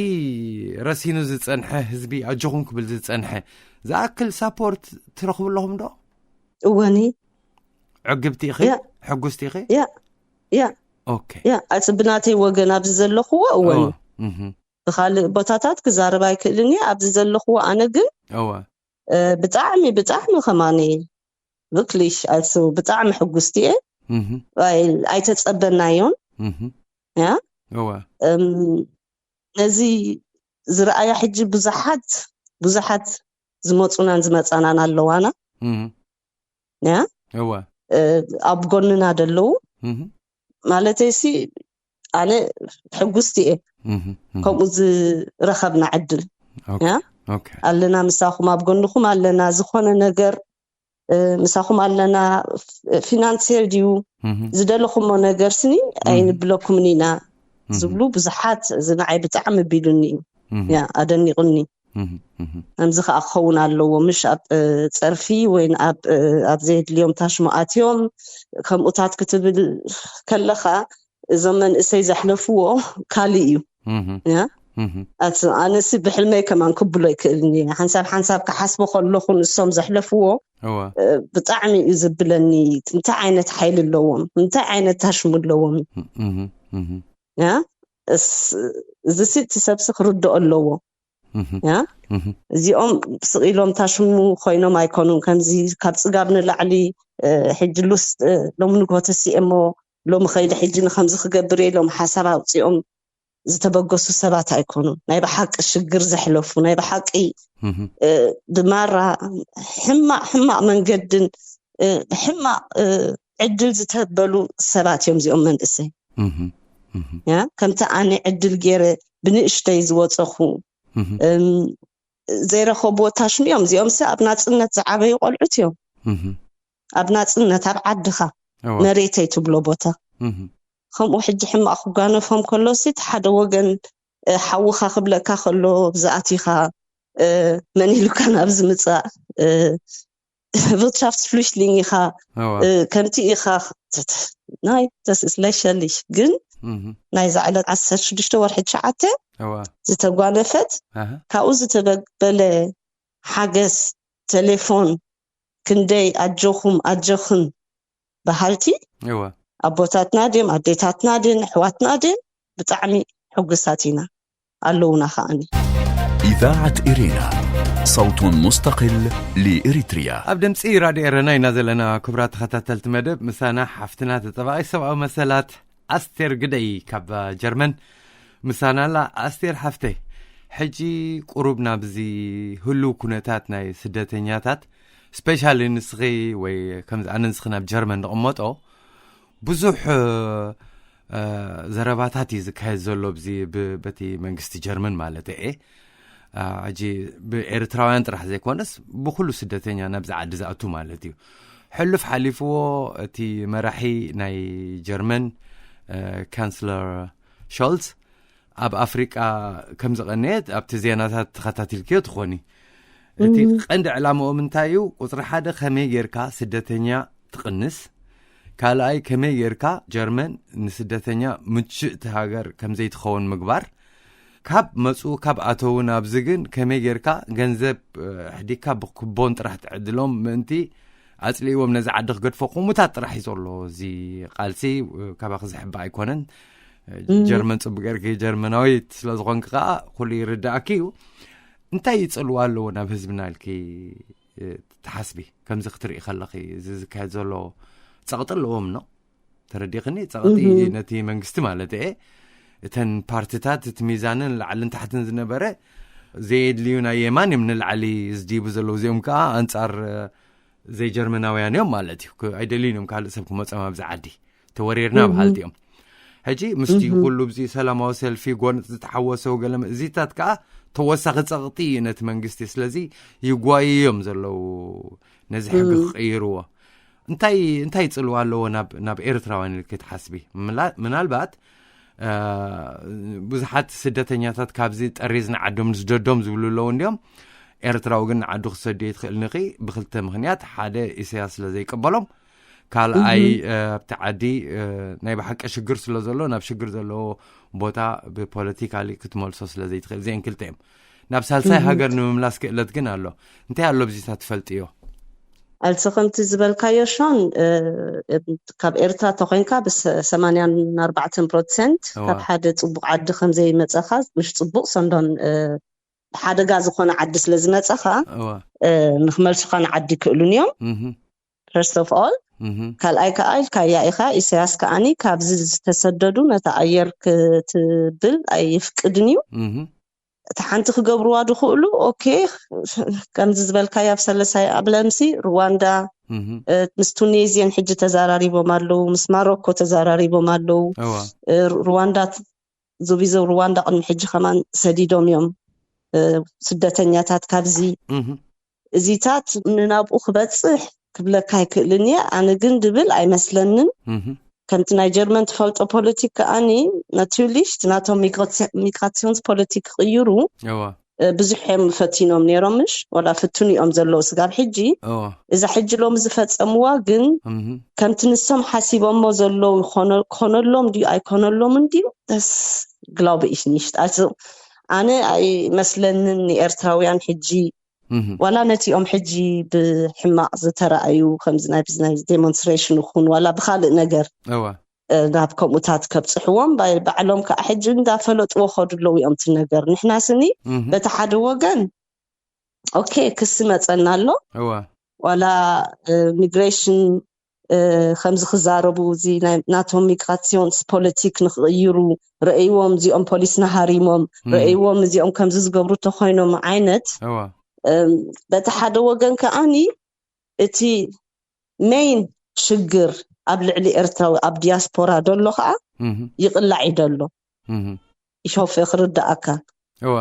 ረሲኑ ዝጸንሐ ህዝቢ ኣጆኹም ክብል ዝጸንሐ ዝኣክል ሳፖርት ትረኽቡ ኣለኹም ዶ? እወኒ ዕግብቲ ኢኺ? ሕጉስቲ ኢኺ? ያ ያ ኦኬ። ያ ኣጽ ብናተይ ወገን ኣብዚ ዘለኽዎ እወኒ ብኻልእ ቦታታት ክዛረብ ኣይክእልን እየ። ኣብዚ ዘለኽዎ ኣነ ግን እወ ብጣዕሚ ብጣዕሚ ከማኒ ብክሊሽ ኣልሱ ብጣዕሚ ሕጉስቲ እየ። ኣይተጸበናዮን። ያ እወ ነዚ ዝረኣያ ሕጂ ብዙሓት ብዙሓት ዝመፁናን ዝመፃናን ኣለዋና። ያ እወ ኣብ ጎንና ደለዉ ማለተይሲ ኣነ ሕጉስቲ እየ። ከምኡ ዝረኸብና ዕድል ያ ኣለና፣ ምሳኹም ኣብ ጎንኹም ኣለና። ዝኾነ ነገር ምሳኹም ኣለና። ፊናንሴር ድዩ ዝደለኹሞ ነገር ስኒ ኣይንብለኩምን ኢና ዝብሉ ብዙሓት፣ እዚ ንዓይ ብጣዕሚ ቢሉኒ እዩ። ያ ኣደኒቑኒ። ከምዚ ከዓ ክኸውን ኣለዎ፣ ምሽ ኣብ ፀርፊ ወይ ኣብ ዘይድልዮም ታሽሙ ኣትዮም ከምኡታት ክትብል ከለኻ እዞም መንእሰይ ዘሕለፍዎ ካልእ እዩ። ኣነሲ ብሕልመይ ከማን ክብሎ ይክእልኒ። ሓንሳብ ሓንሳብ ክሓስቦ ከለኹ ንሶም ዘሕለፍዎ ብጣዕሚ እዩ ዝብለኒ። እንታይ ዓይነት ሓይሊ ኣለዎም፣ እንታይ ዓይነት ታሽሙ ኣለዎም። እዚ ሲ እቲ ሰብሲ ክርድኦ ኣለዎ። እዚኦም ስቕ ኢሎም ታሽሙ ኮይኖም ኣይኮኑን። ከምዚ ካብ ፅጋብ ንላዕሊ ሕጂ ሉስ ሎሚ ንግሆ ተሲኤሞ ሎሚ ከይዲ ሕጂ ንከምዚ ክገብር እየ ኢሎም ሓሳብ ኣውፂኦም ዝተበገሱ ሰባት ኣይኮኑን። ናይ ብሓቂ ሽግር ዘሕለፉ፣ ናይ ብሓቂ ብማራ ሕማቕ ሕማቕ መንገድን ብሕማቕ ዕድል ዝተበሉ ሰባት እዮም እዚኦም መንእሰይ። ያ ከምቲ ኣነ ዕድል ገይረ ብንእሽተይ ዝወፀኹ ዘይረኸብዎ ታሽሙ እዮም። እዚኦም ሲ ኣብ ናፅነት ዝዓበዩ ቆልዑት እዮም። ኣብ ናፅነት ኣብ ዓድኻ መሬተይ ትብሎ ቦታ ከምኡ ሕጂ ሕማቕ ክጓነፎም ከሎ ሲ እቲ ሓደ ወገን ሓውኻ ክብለካ ከሎ ብዝኣቲኻ መን ኢሉካ ናብ ዝምፃእ ቪርትሻፍት ፍሉሽሊንግ ኢኻ ከምቲ ኢኻ ናይ ተስስለሸልሽ ግን ናይዛ ዕለት ዓሰርተ ሽዱሽተ ወርሒ ትሽዓተ ዝተጓነፈት ካብኡ ዝተበበለ ሓገዝ ቴሌፎን ክንደይ ኣጆኹም ኣጆኽን በሃልቲ ኣቦታትና ድም ኣዴታትና ድን ኣሕዋትና ድን ብጣዕሚ ሕጉሳት ኢና ኣለውና ከዓኒ። إذاعة إرينا، صوت مستقل لإريتريا. ኣብ ድምፂ ራድዮ ኤረና ኢና ዘለና። ክቡራት ተኸታተልቲ መደብ፣ ምሳና ሓፍትና ተጠባቒ ሰብኣዊ መሰላት ኣስቴር ግደይ ካብ ጀርመን ምሳና ኣላ። ኣስቴር ሓፍተይ፣ ሕጂ ቁሩብ ናብዚ ህሉው ኩነታት ናይ ስደተኛታት፣ ስፔሻሊ ንስኺ ወይ ከምዚ ኣነ ንስኺ ናብ ጀርመን ንቕመጦ ብዙሕ ዘረባታት እዩ ዝካየድ ዘሎ ብዚ በቲ መንግስቲ ጀርመን ማለት እየ። ሕጂ ብኤርትራውያን ጥራሕ ዘይኮነስ ብኩሉ ስደተኛ ናብዚ ዓዲ ዝኣቱ ማለት እዩ። ሕሉፍ ሓሊፍዎ እቲ መራሒ ናይ ጀርመን ካንስለር ሾልዝ ኣብ ኣፍሪቃ ከም ዝቐነየት ኣብቲ ዜናታት ተኸታቲልክዮ ትኾኒ። እቲ ቀንዲ ዕላምኦም እንታይ እዩ? ቁፅሪ ሓደ ከመይ ጌርካ ስደተኛ ትቕንስ፣ ካልኣይ ከመይ ጌርካ ጀርመን ንስደተኛ ምችእቲ ሃገር ከም ዘይትኸውን ምግባር፣ ካብ መፁ ካብ ኣተዉ ናብዚ ግን ከመይ ጌርካ ገንዘብ ኣሕዲካ ብኩቦን ጥራሕ ትዕድሎም ምእንቲ ኣፅልእዎም ነዚ ዓዲ ክገድፎ። ከምኡታት ጥራሕ እዩ ዘሎ እዚ ቃልሲ። ካባኺ ዝሕባእ ኣይኮነን። ጀርመን ፅቡቅ ጌርኪ ጀርመናዊት ስለዝኾንኪ ከዓ ኩሉ ይርዳእኪ እዩ። እንታይ ይፅልዋ ኣለዎ ናብ ህዝብና ኢልኪ ትሓስቢ? ከምዚ ክትርኢ ከለኺ እዚ ዝካየድ ዘሎ ፀቕጢ ኣለዎም ኖ? ተረዲኽኒ? ፀቕጢ ነቲ መንግስቲ ማለት እየ። እተን ፓርቲታት እቲ ሚዛንን ላዕልን ታሕትን ዝነበረ ዘየድልዩ ናይ የማን እዮም ንላዕሊ ዝዲቡ ዘለዉ። እዚኦም ከዓ ኣንፃር ዘይጀርመናውያን እዮም ማለት እዩ። ክ- ኣይደልዩን እዮም ካልእ ሰብ ክመጾም ኣብዚ ዓዲ። ተወሪርና በሃልቲ እዮም። ሕጂ ምስቲ ኩሉ ብዚ ሰላማዊ ሰልፊ፣ ጎንፂ ዝተሓወሰ፣ ገለ እዚታት ከዓ ተወሳኺ ጸቕጢ እዩ ነቲ መንግስቲ። ስለዚ ይጓዩ እዮም ዘለዉ ነዚ ሕጊ ክቕይርዎ። እንታይ እንታይ ጽልዋ ኣለዎ ናብ ናብ ኤርትራውያን ኢልኪ ትሓስቢ? ምላ- ምናልባት እ፣ ብዙሓት ስደተኛታት ካብዚ ጠሪዝ ንዓዶም ንስደዶም ዝብሉ ኣለዉ እንዲዮም። ኤርትራዊ ግን ንዓዱ ክሰዱ ትኽእል ንኺ ብክልተ ምኽንያት፣ ሓደ ኢሳያስ ስለ ዘይቀበሎም፣ ካልኣይ እ፣ ኣብቲ ዓዲ እ፣ ናይ ብሓቂ ሽግር ስለ ዘሎ ናብ ሽግር ዘለዎ ቦታ ብፖለቲካሊ ክትመልሶ ስለ ዘይትኽእል፣ እዚአን ክልተ እዮም። ናብ ሳልሳይ ሃገር ንምምላስ ክእለት ግን ኣሎ። እንታይ ኣሎ ብዚታት ትፈልጥዮ? ኣልሲ ከምቲ ዝበልካዮ ሾን እ፣ ካብ ኤርትራ ተኮይንካ ብሰማንያን ኣርባዕተን ፕሮሰንት እዋ። ካብ ሓደ ፅቡቅ ዓዲ ከምዘይመፀኻ፣ ምሽ ፅቡቅ ሰንዶን እ፣ ሓደጋ ዝኾነ ዓዲ ስለ ዝመፀኻ እዋ። እ፣ ንክመልሱኻ ንዓዲ ይክእሉን እዮም። እህ፣ First of all፣ እህ፣ ካልኣይ ከዓ ኢልካያ ኢኻ፣ ኢሳያስ ከዓኒ ካብዚ ዝተሰደዱ ነታ ኣየር ክትብል ኣይፍቅድን እዩ። እህ፣ እቲ ሓንቲ ክገብርዋ ዝኽእሉ፣ ኦኬ፣ ከምዚ ዝበልካያ ኣብ ሰለሳይ ኣብ ለምሲ ሩዋንዳ እህ፣ እ፣ ምስ ቱኒዝየን ሕጂ ተዘራሪቦም ኣለዉ፣ ምስ ማሮኮ ተዘራሪቦም ኣለዉ። እዋ። እ፣ ሩዋንዳ ዙቢዞ ሩዋንዳ ቅድሚ ሕጂ ከማን ሰዲዶም እዮም እ፣ ስደተኛታት ካብዚ። እህ፣ እዚታት ንናብኡ ክበፅሕ ክብለካ ኣይክእልን እየ። ኣነ ግን ድብል ኣይመስለንን። እህ፣ ከምቲ ናይ ጀርመን ትፈልጦ ፖለቲክ ከኣኒ፣ ናትርሊሽ ናቶም ሚግራሲዮንስ ፖለቲክ ክቕይሩ እዋ። እ፣ ብዙሕ እዮም ፈቲኖም ነይሮም፣ ምሽ ዋላ ፍትኑ እዮም ዘለዉ ስጋብ ሕጂ። እዋ። እዛ ሕጂ ሎሚ ዝፈጸምዋ ግን እህ፣ ከምቲ ንሶም ሓሲቦሞ ዘለዉ ክኾነ- ክኾነሎም ድዩ ኣይኮነሎምን ድዩ? Das glaube ich nicht። Also ኣነ ኣይመስለንን ንኤርትራውያን ሕጂ እህ፣ ዋላ ነቲኦም ሕጂ ብሕማቕ ዝተረኣዩ ከምዚ ናይ ቢዝነስ ዴሞንስትሬሽን ይኹን ዋላ ብካልእ ነገር እዋ። እ፣ ናብ ከምኡታት ከብፅሕዎም ባይ- ባዕሎም ከዓ ሕጂ እንዳፈለጥዎ ከዱ ኣለዉ እዮም እቲ ነገር። ንሕና ስኒ እህ፣ በቲ ሓደ ወገን ኦኬ ክሲ መፀና ኣሎ እዋ። ዋላ እ፣ ሚግሬሽን እ፣ ከምዚ ክዛረቡ እዚ ናይ ናቶም ሚግራሲዮንስ ፖለቲክ ንክቕይሩ ረእይዎም እዚኦም ፖሊስ ናሃሪሞም እም። ረእይዎም እዚኦም ከምዚ ዝገብሩ ተኮይኖም ዓይነት እዋ። እም፣ በቲ ሓደ ወገን ከዓኒ እቲ ሜይን ሽግር ኣብ ልዕሊ ኤርትራዊ ኣብ ዲያስፖራ ደሎ ከዓ እህ፣ ይቕላዕ እዩ ደሎ እህ፣ ይሾፌ ክርዳኣካ እዋ።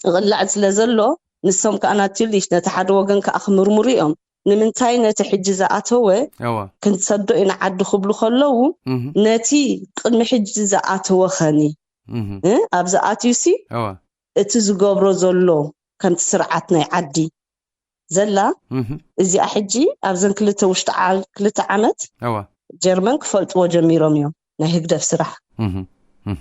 ይቕላዕ ስለ ዘሎ ንሶም ከዓ ናትሊሽ ነቲ ሓደ ወገን ከዓ ክምርምሩ እዮም ንምንታይ ነቲ ሕጂ ዝኣተወ እዋ። ክንሰዶ ኢና ዓዲ ክብሉ ከለዉ እህ፣ ነቲ ቅድሚ ሕጂ ዝኣተወ ኸኒ እህ፣ እ፣ ኣብዚ ኣትዩሲ እዋ። እቲ ዝገብሮ ዘሎ ከምቲ ስርዓት ናይ ዓዲ ዘላ እህ፣ እዚኣ ሕጂ ኣብዘን ክልተ ውሽጢ ዓ- ክልተ ዓመት እዋ። ጀርመን ክፈልጥዎ ጀሚሮም እዮም ናይ ህግደፍ ስራሕ እህ፣ እህ፣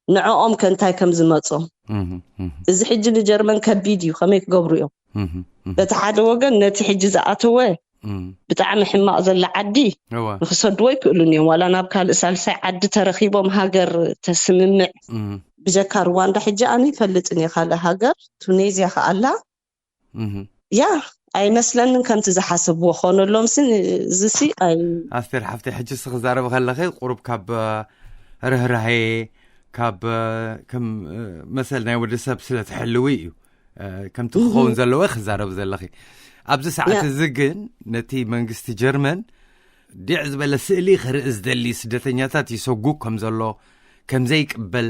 ንዕኦም ከ እንታይ ከም ዝመጾም እህ፣ እህ፣ እዚ ሕጂ ንጀርመን ከቢድ እዩ ከመይ ክገብሩ እዮም እህ፣ እህ፣ በቲ ሓደ ወገን ነቲ ሕጂ ዝኣተወ እህ፣ ብጣዕሚ ሕማቕ ዘላ ዓዲ እዋ። ንክሰድዎ ይክእሉን እዮም ዋላ ናብ ካልእ ሳልሳይ ዓዲ ተረኪቦም ሃገር ተስምምዕ እህ፣ ብጀካ ሩዋንዳ ሕጂ ኣነ ይፈልጥን እየ ካልእ ሃገር ቱኒዝያ ከኣላ እህ፣ ያ ኣይመስለንን ከምቲ ዝሓሰብዎ ክኾነሎም ሲ እዚሲ ኣይ ኣስቴር ሓፍተይ፣ ሕጂ ስ ክዛረብ ከለኺ ቁሩብ ካብ ርህራሄ፣ ካብ ከም መሰል ናይ ወዲ ሰብ ስለ ትሕልዊ እዩ ከምቲ ክኸውን ዘለዎ ክዛረብ ዘለኺ። ኣብዚ ሰዓት እዚ ግን ነቲ መንግስቲ ጀርመን ዲዕ ዝበለ ስእሊ ክርኢ ዝደሊ፣ ስደተኛታት ይሰጉ ከም ዘሎ፣ ከም ዘይቅበል፣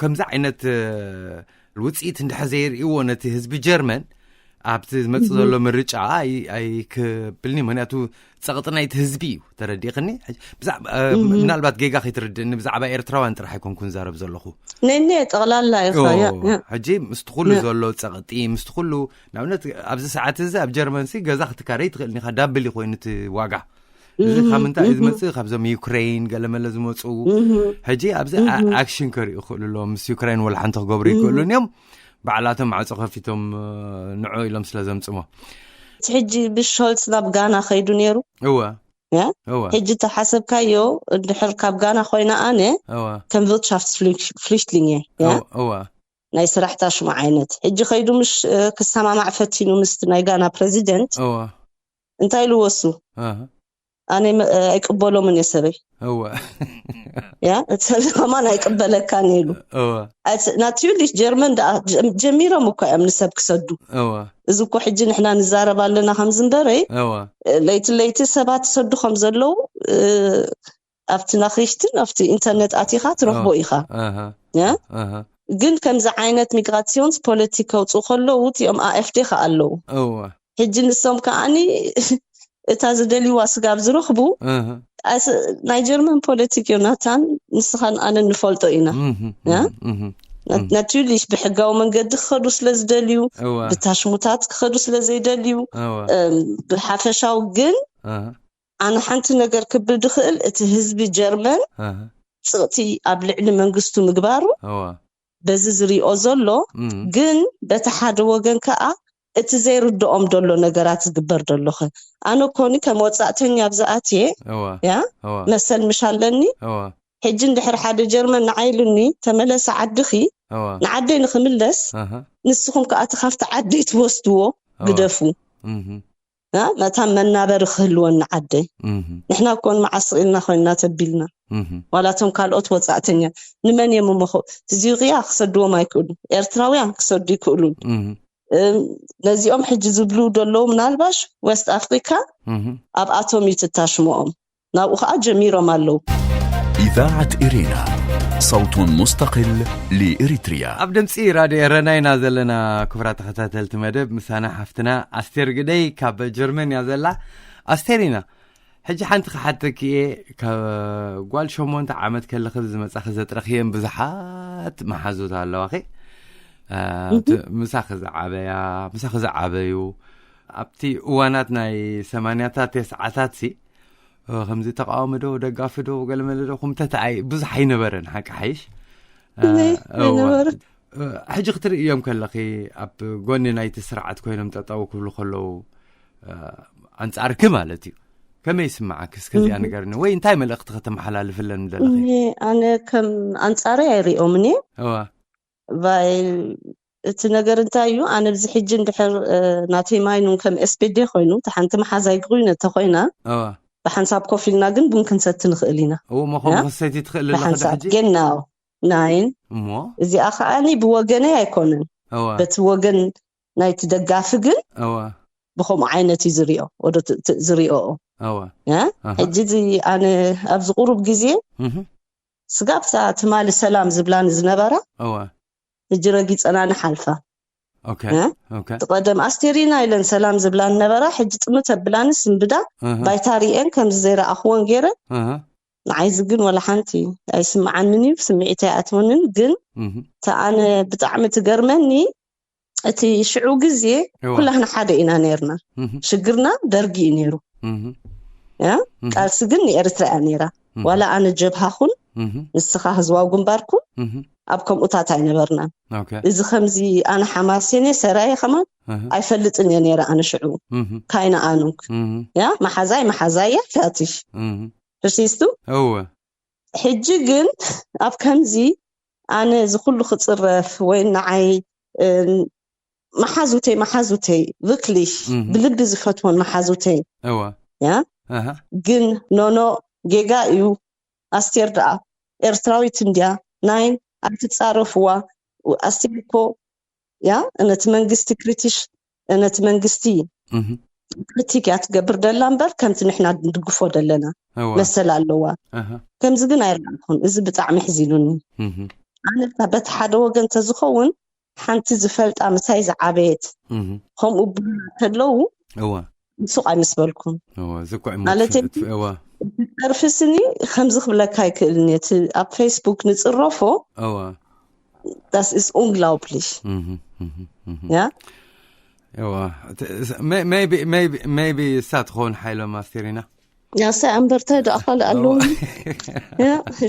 ከምዚ ዓይነት ውፅኢት እንድሕር ዘይርእይዎ ነቲ ህዝቢ ጀርመን ኣብቲ ዝመፅእ ዘሎ ምርጫ ኣይ- ኣይክብልኒ። ምክንያቱ ፀቕጢ ናይቲ ህዝቢ እዩ። ተረዲእኽኒ? ብዛዕባ ምናልባት ጌጋ ከይትርድእኒ፣ ብዛዕባ ኤርትራውያን ጥራሕ ኣይኮንኩን ዛረብ ዘለኹ። ነነ ጠቕላላ ኢኻ። ያ- ያ- ሕጂ ምስቲ ኩሉ ዘሎ ፀቕጢ፣ ምስቲ ኩሉ ንኣብነት ኣብዚ ሰዓት እዚ ኣብ ጀርመን ሲ ገዛ ክትካረይ ትኽእል ኢኻ። ዳብል ኮይኑ እቲ ዋጋ እዚ ካብ ምንታይ እዩ ዝመፅእ? ካብዞም ዩክሬን ገለመለ ዝመፁ ሕጂ ኣብዚ ኣክሽን ከርእዩ ይኽእሉ ኣለዎም። ምስ ዩክሬን ወላ ሓንቲ ክገብሩ ይክእሉን እዮም። ባዕላቶም ማዕፆ ከፊቶም ንዑ ኢሎም ስለ ዘምፅሞ። ሕጂ ብሾልስ ናብ ጋና ከይዱ ነይሩ። እወ ያ? እወ ሕጂ ተሓሰብካዮ እንድሕር ካብ ጋና ኮይና ኣነ እወ ከም ቪርትሻፍት ፍሊሽትሊንግ እየ ያ? እወ እወ ናይ ስራሕ ታሽሙ ዓይነት ሕጂ ከይዱ ምሽ ክሰማማዕ ፈቲኑ ምስቲ ናይ ጋና ፕረዚደንት እወ እንታይ ኢልዎ እሱ ኣህ። ኣነ መ- ኣይቅበሎምን እየ ሰበይ። እወ ያ እቲ ሰብ ከማን ኣይቅበለካን ኢሉ። እወ ኣት- ናትዩሊሽ ጀርመን ደኣ ጀ- ጀሚሮም እኳ እዮም ንሰብ ክሰዱ። እወ እዚ እኮ ሕጂ ንሕና ንዛረብ ኣለና ከምዚ እምበረይ እወ ለይቲ ለይቲ ሰባት ይሰዱ ከም ዘለዉ እ፣ ኣብቲ ናክሪሽትን ኣብቲ ኢንተርኔት ኣቲኻ ትረኽቦ ኢኻ። ኣሃ ያ? ኣሃ ግን ከምዚ ዓይነት ሚግራሲዮንስ ፖለቲክ ከውፅኡ ከለዉ እቲኦም ኣኤፍዴ ከ ኣለዉ። እወ ሕጂ ንሶም ከዓኒ እታ ዝደልይዋ ስጋብ ዝረኽቡ ኣሃ ኣስ- ናይ ጀርመን ፖለቲክ ዮናታን ንስኻን ኣነ ንፈልጦ ኢና። እህ ያ? እህ ናትዩሊሽ ብሕጋዊ መንገዲ ክኸዱ ስለ ዝደልዩ፣ እወ ብታሽሙታት ክኸዱ ስለ ዘይደልዩ እወ እም፣ ብሓፈሻዊ ግን ኣሃ ኣነ ሓንቲ ነገር ክብል ድኽእል እቲ ህዝቢ ጀርመን ኣሃ ፅቕቲ ኣብ ልዕሊ መንግስቱ ምግባሩ እወ በዚ ዝሪኦ ዘሎ እም ግን በቲ ሓደ ወገን ከዓ እቲ ዘይርድኦም ደሎ ነገራት ዝግበር ደሎኸ ኣነ ኮኒ ከም ወፃእተኛ ኣብ ዝኣትየ እወ ያ እወ መሰል ምሽ ኣለኒ። እወ ሕጂ እንድሕር ሓደ ጀርመን ንዓይሉኒ ተመለሰ ዓድኺ እወ ንዓደይ ንክምለስ ኣሃ ንስኹም ከዓ እቲ ካብቲ ዓደይ ትወስድዎ እወ ግደፉ እህ ያ? መታን መናበሪ ክህልወኒ ዓደይ። እህ ንሕና ኮን መዓስ ኢልና ኮይንና ተቢልና እህ ዋላቶም ካልኦት ወፃእተኛ ንመን እዮም እሞ ኸ- ዚርያ ክሰድዎም ኣይክእሉ። ኤርትራውያን ክሰዱ ይክእሉ። እህ እም፣ ነዚኦም ሕጂ ዝብሉ ዘለዉ ምናልባሽ ዌስት ኣፍሪካ እህ ኣብኣቶም እዩ ትታሽምኦም። ናብኡ ከዓ ጀሚሮም ኣለዉ። إذاعة إرينا، صوت مستقل لإريتريا. ኣብ ድምፂ ራድዮ ኤረና ኢና ዘለና። ክቡራት ተኸታተልቲ መደብ ምሳና ሓፍትና ኣስቴር ግደይ ካብ ጀርመን እያ ዘላ። ኣስቴር ኢና ሕጂ ሓንቲ ክሓተኪ እየ። ካብ ጓል ሸሞንተ ዓመት ከለኺ ዝመፃኺ ዘጥረኽየን ብዙሓት መሓዙት ኣለዋኺ። እ፣ እህ። ት- ምሳኺ ዝዓበያ ምሳኺ ዝዓበዩ ኣብቲ እዋናት ናይ ሰማንያታት ተስዓታት ሲ እ፣ ከምዚ ተቃዋሚ ዶ ደጋፊ ዶ ገለመለ ዶ ኩምተት ኣይ ብዙሕ ኣይነበረን ሓቂ ሓይሽ። እ፣ እኔ እዋ። ኣይነበረ። እ፣ ሕጂ ክትርእዮም ከለኺ ኣብ ጎኒ ናይቲ ስርዓት ኮይኖም ጠጠው ክብሉ ከለዉ እ፣ ኣንጻርኪ ማለት እዩ ከመይ ይስምዓኪ? እስከዚኣ እህ። ንገርኒ ወይ እንታይ መልእኽቲ ከተመሓላልፍለን ምደለኺ? እኔ ኣነ ከም ኣንጻረይ ኣይሪኦምን እየ። እዋ ቫይ እቲ ነገር እንታይ እዩ? ኣነ ብዚ ሕጂ እንድሕር እ፣ ናተይ ማይኑን ከም ኤስፔዴ ኮይኑ እቲ ሓንቲ መሓዛይ ግጉይነ ተኮይና እዋ ብሓንሳብ ኮፍ ኢልና ግን ቡን ክንሰቲ ንኽእል ኢና። እዎ መኾም ያ? ክሰይቲ ትኽእል ኣለኺ ዶ ብሓንሳብ ሕጂ? ጌናው ናይን እሞ እዚኣ ከዓኒ ብወገነይ ኣይኮነን እዋ በቲ ወገን ናይቲ ደጋፊ ግን እዋ ብከምኡ ዓይነት እዩ ዝሪኦ ወደ ት- ት- ዝሪኦ እዋ ያ? ኣሃ። ሕጂ እዚ ኣነ ኣብዚ ቁሩብ ግዜ እህ ስጋብ እታ ትማሊ ሰላም ዝብላኒ ዝነበራ እዋ ሕጂ ረጊፀና ንሓልፋ ኦኬ እ? ኦኬ እቲ ቀደም ኣስቴሪና ኢለን ሰላም ዝብላኒ ነበራ ሕጂ ጥምት ኣብላኒ ስንብዳ እህ ባይታ ሪኤን ከምዚ ዘይረኣኽዎን ገይረ እህ ንዓይዚ ግን ወላ ሓንቲ ኣይስምዓንን እዩ ስምዒት ኣይኣትወንን ግን እህ እታ ኣነ ብጣዕሚ ትገርመኒ እቲ ሽዑ ግዜ እዋ ኩላህና ሓደ ኢና ነርና እህ ሽግርና ደርጊ እዩ ነይሩ እህ ያ እህ ቃልሲ ግን ንኤርትራ እያ ነይራ እህ ዋላ ኣነ ጀብሃ ኩን እህ ንስኻ ህዝባዊ ግንባር ኩን እህ ኣብ ከምኡታት ኣይነበርናን ኦኬ እዚ ከምዚ ኣነ ሓማሴን እየ ሰራየ ከማን እህ ኣይፈልጥን እየ ነይረ ኣነ ሽዑ እህ ካይና ኣኑንክ እህ ያ መሓዛይ መሓዛይ እያ ፋትሽ እህ ሕሲስቱ እወ ሕጂ ግን ኣብ ከምዚ ኣነ እዚ ኩሉ ክፅረፍ ወይ ንዓይ እም፣ መሓዙተይ መሓዙተይ ርክሊሽ እህ ብልቢ ዝፈትወን መሓዙተይ እወ ያ ኣሃ ግን ኖኖ ጌጋ እዩ ኣስቴር ደኣ ኤርትራዊት እንድያ ናይን ኣይትፃረፍዋ ኣስቴር እኮ ያ ነቲ መንግስቲ ክሪቲሽ ነቲ መንግስቲ እህ ክሪቲክ እያ ትገብር ደላ እምበር ከምቲ ንሕና ንድግፎ ደለና እወ መሰል ኣለዋ ኣሃ ከምዚ ግን ኣይረኣኹን እዚ ብጣዕሚ ሕዚኑኒ እህ ኣነ እታ በቲ ሓደ ወገን ተዝኸውን ሓንቲ ዝፈልጣ ምሳይ ዝዓበየት እህ ከምኡ ብላ ከለዉ እወ ንሱቕ ኣይምስበልኩም እወ ዝኩዕ ማለት እወ ጸርፊ ስኒ ከምዚ ክብለካ ኣይክእልን እየ እቲ ኣብ ፌስቡክ ንፅረፎ እወ das ist unglaublich እህ እህ እህ ያ እወ maybe maybe maybe እሳ ትኸውን ሓይሎም ኣስቴሪና ያሳ ኣንበርታይ ደኣ ካልእ ኣለዉ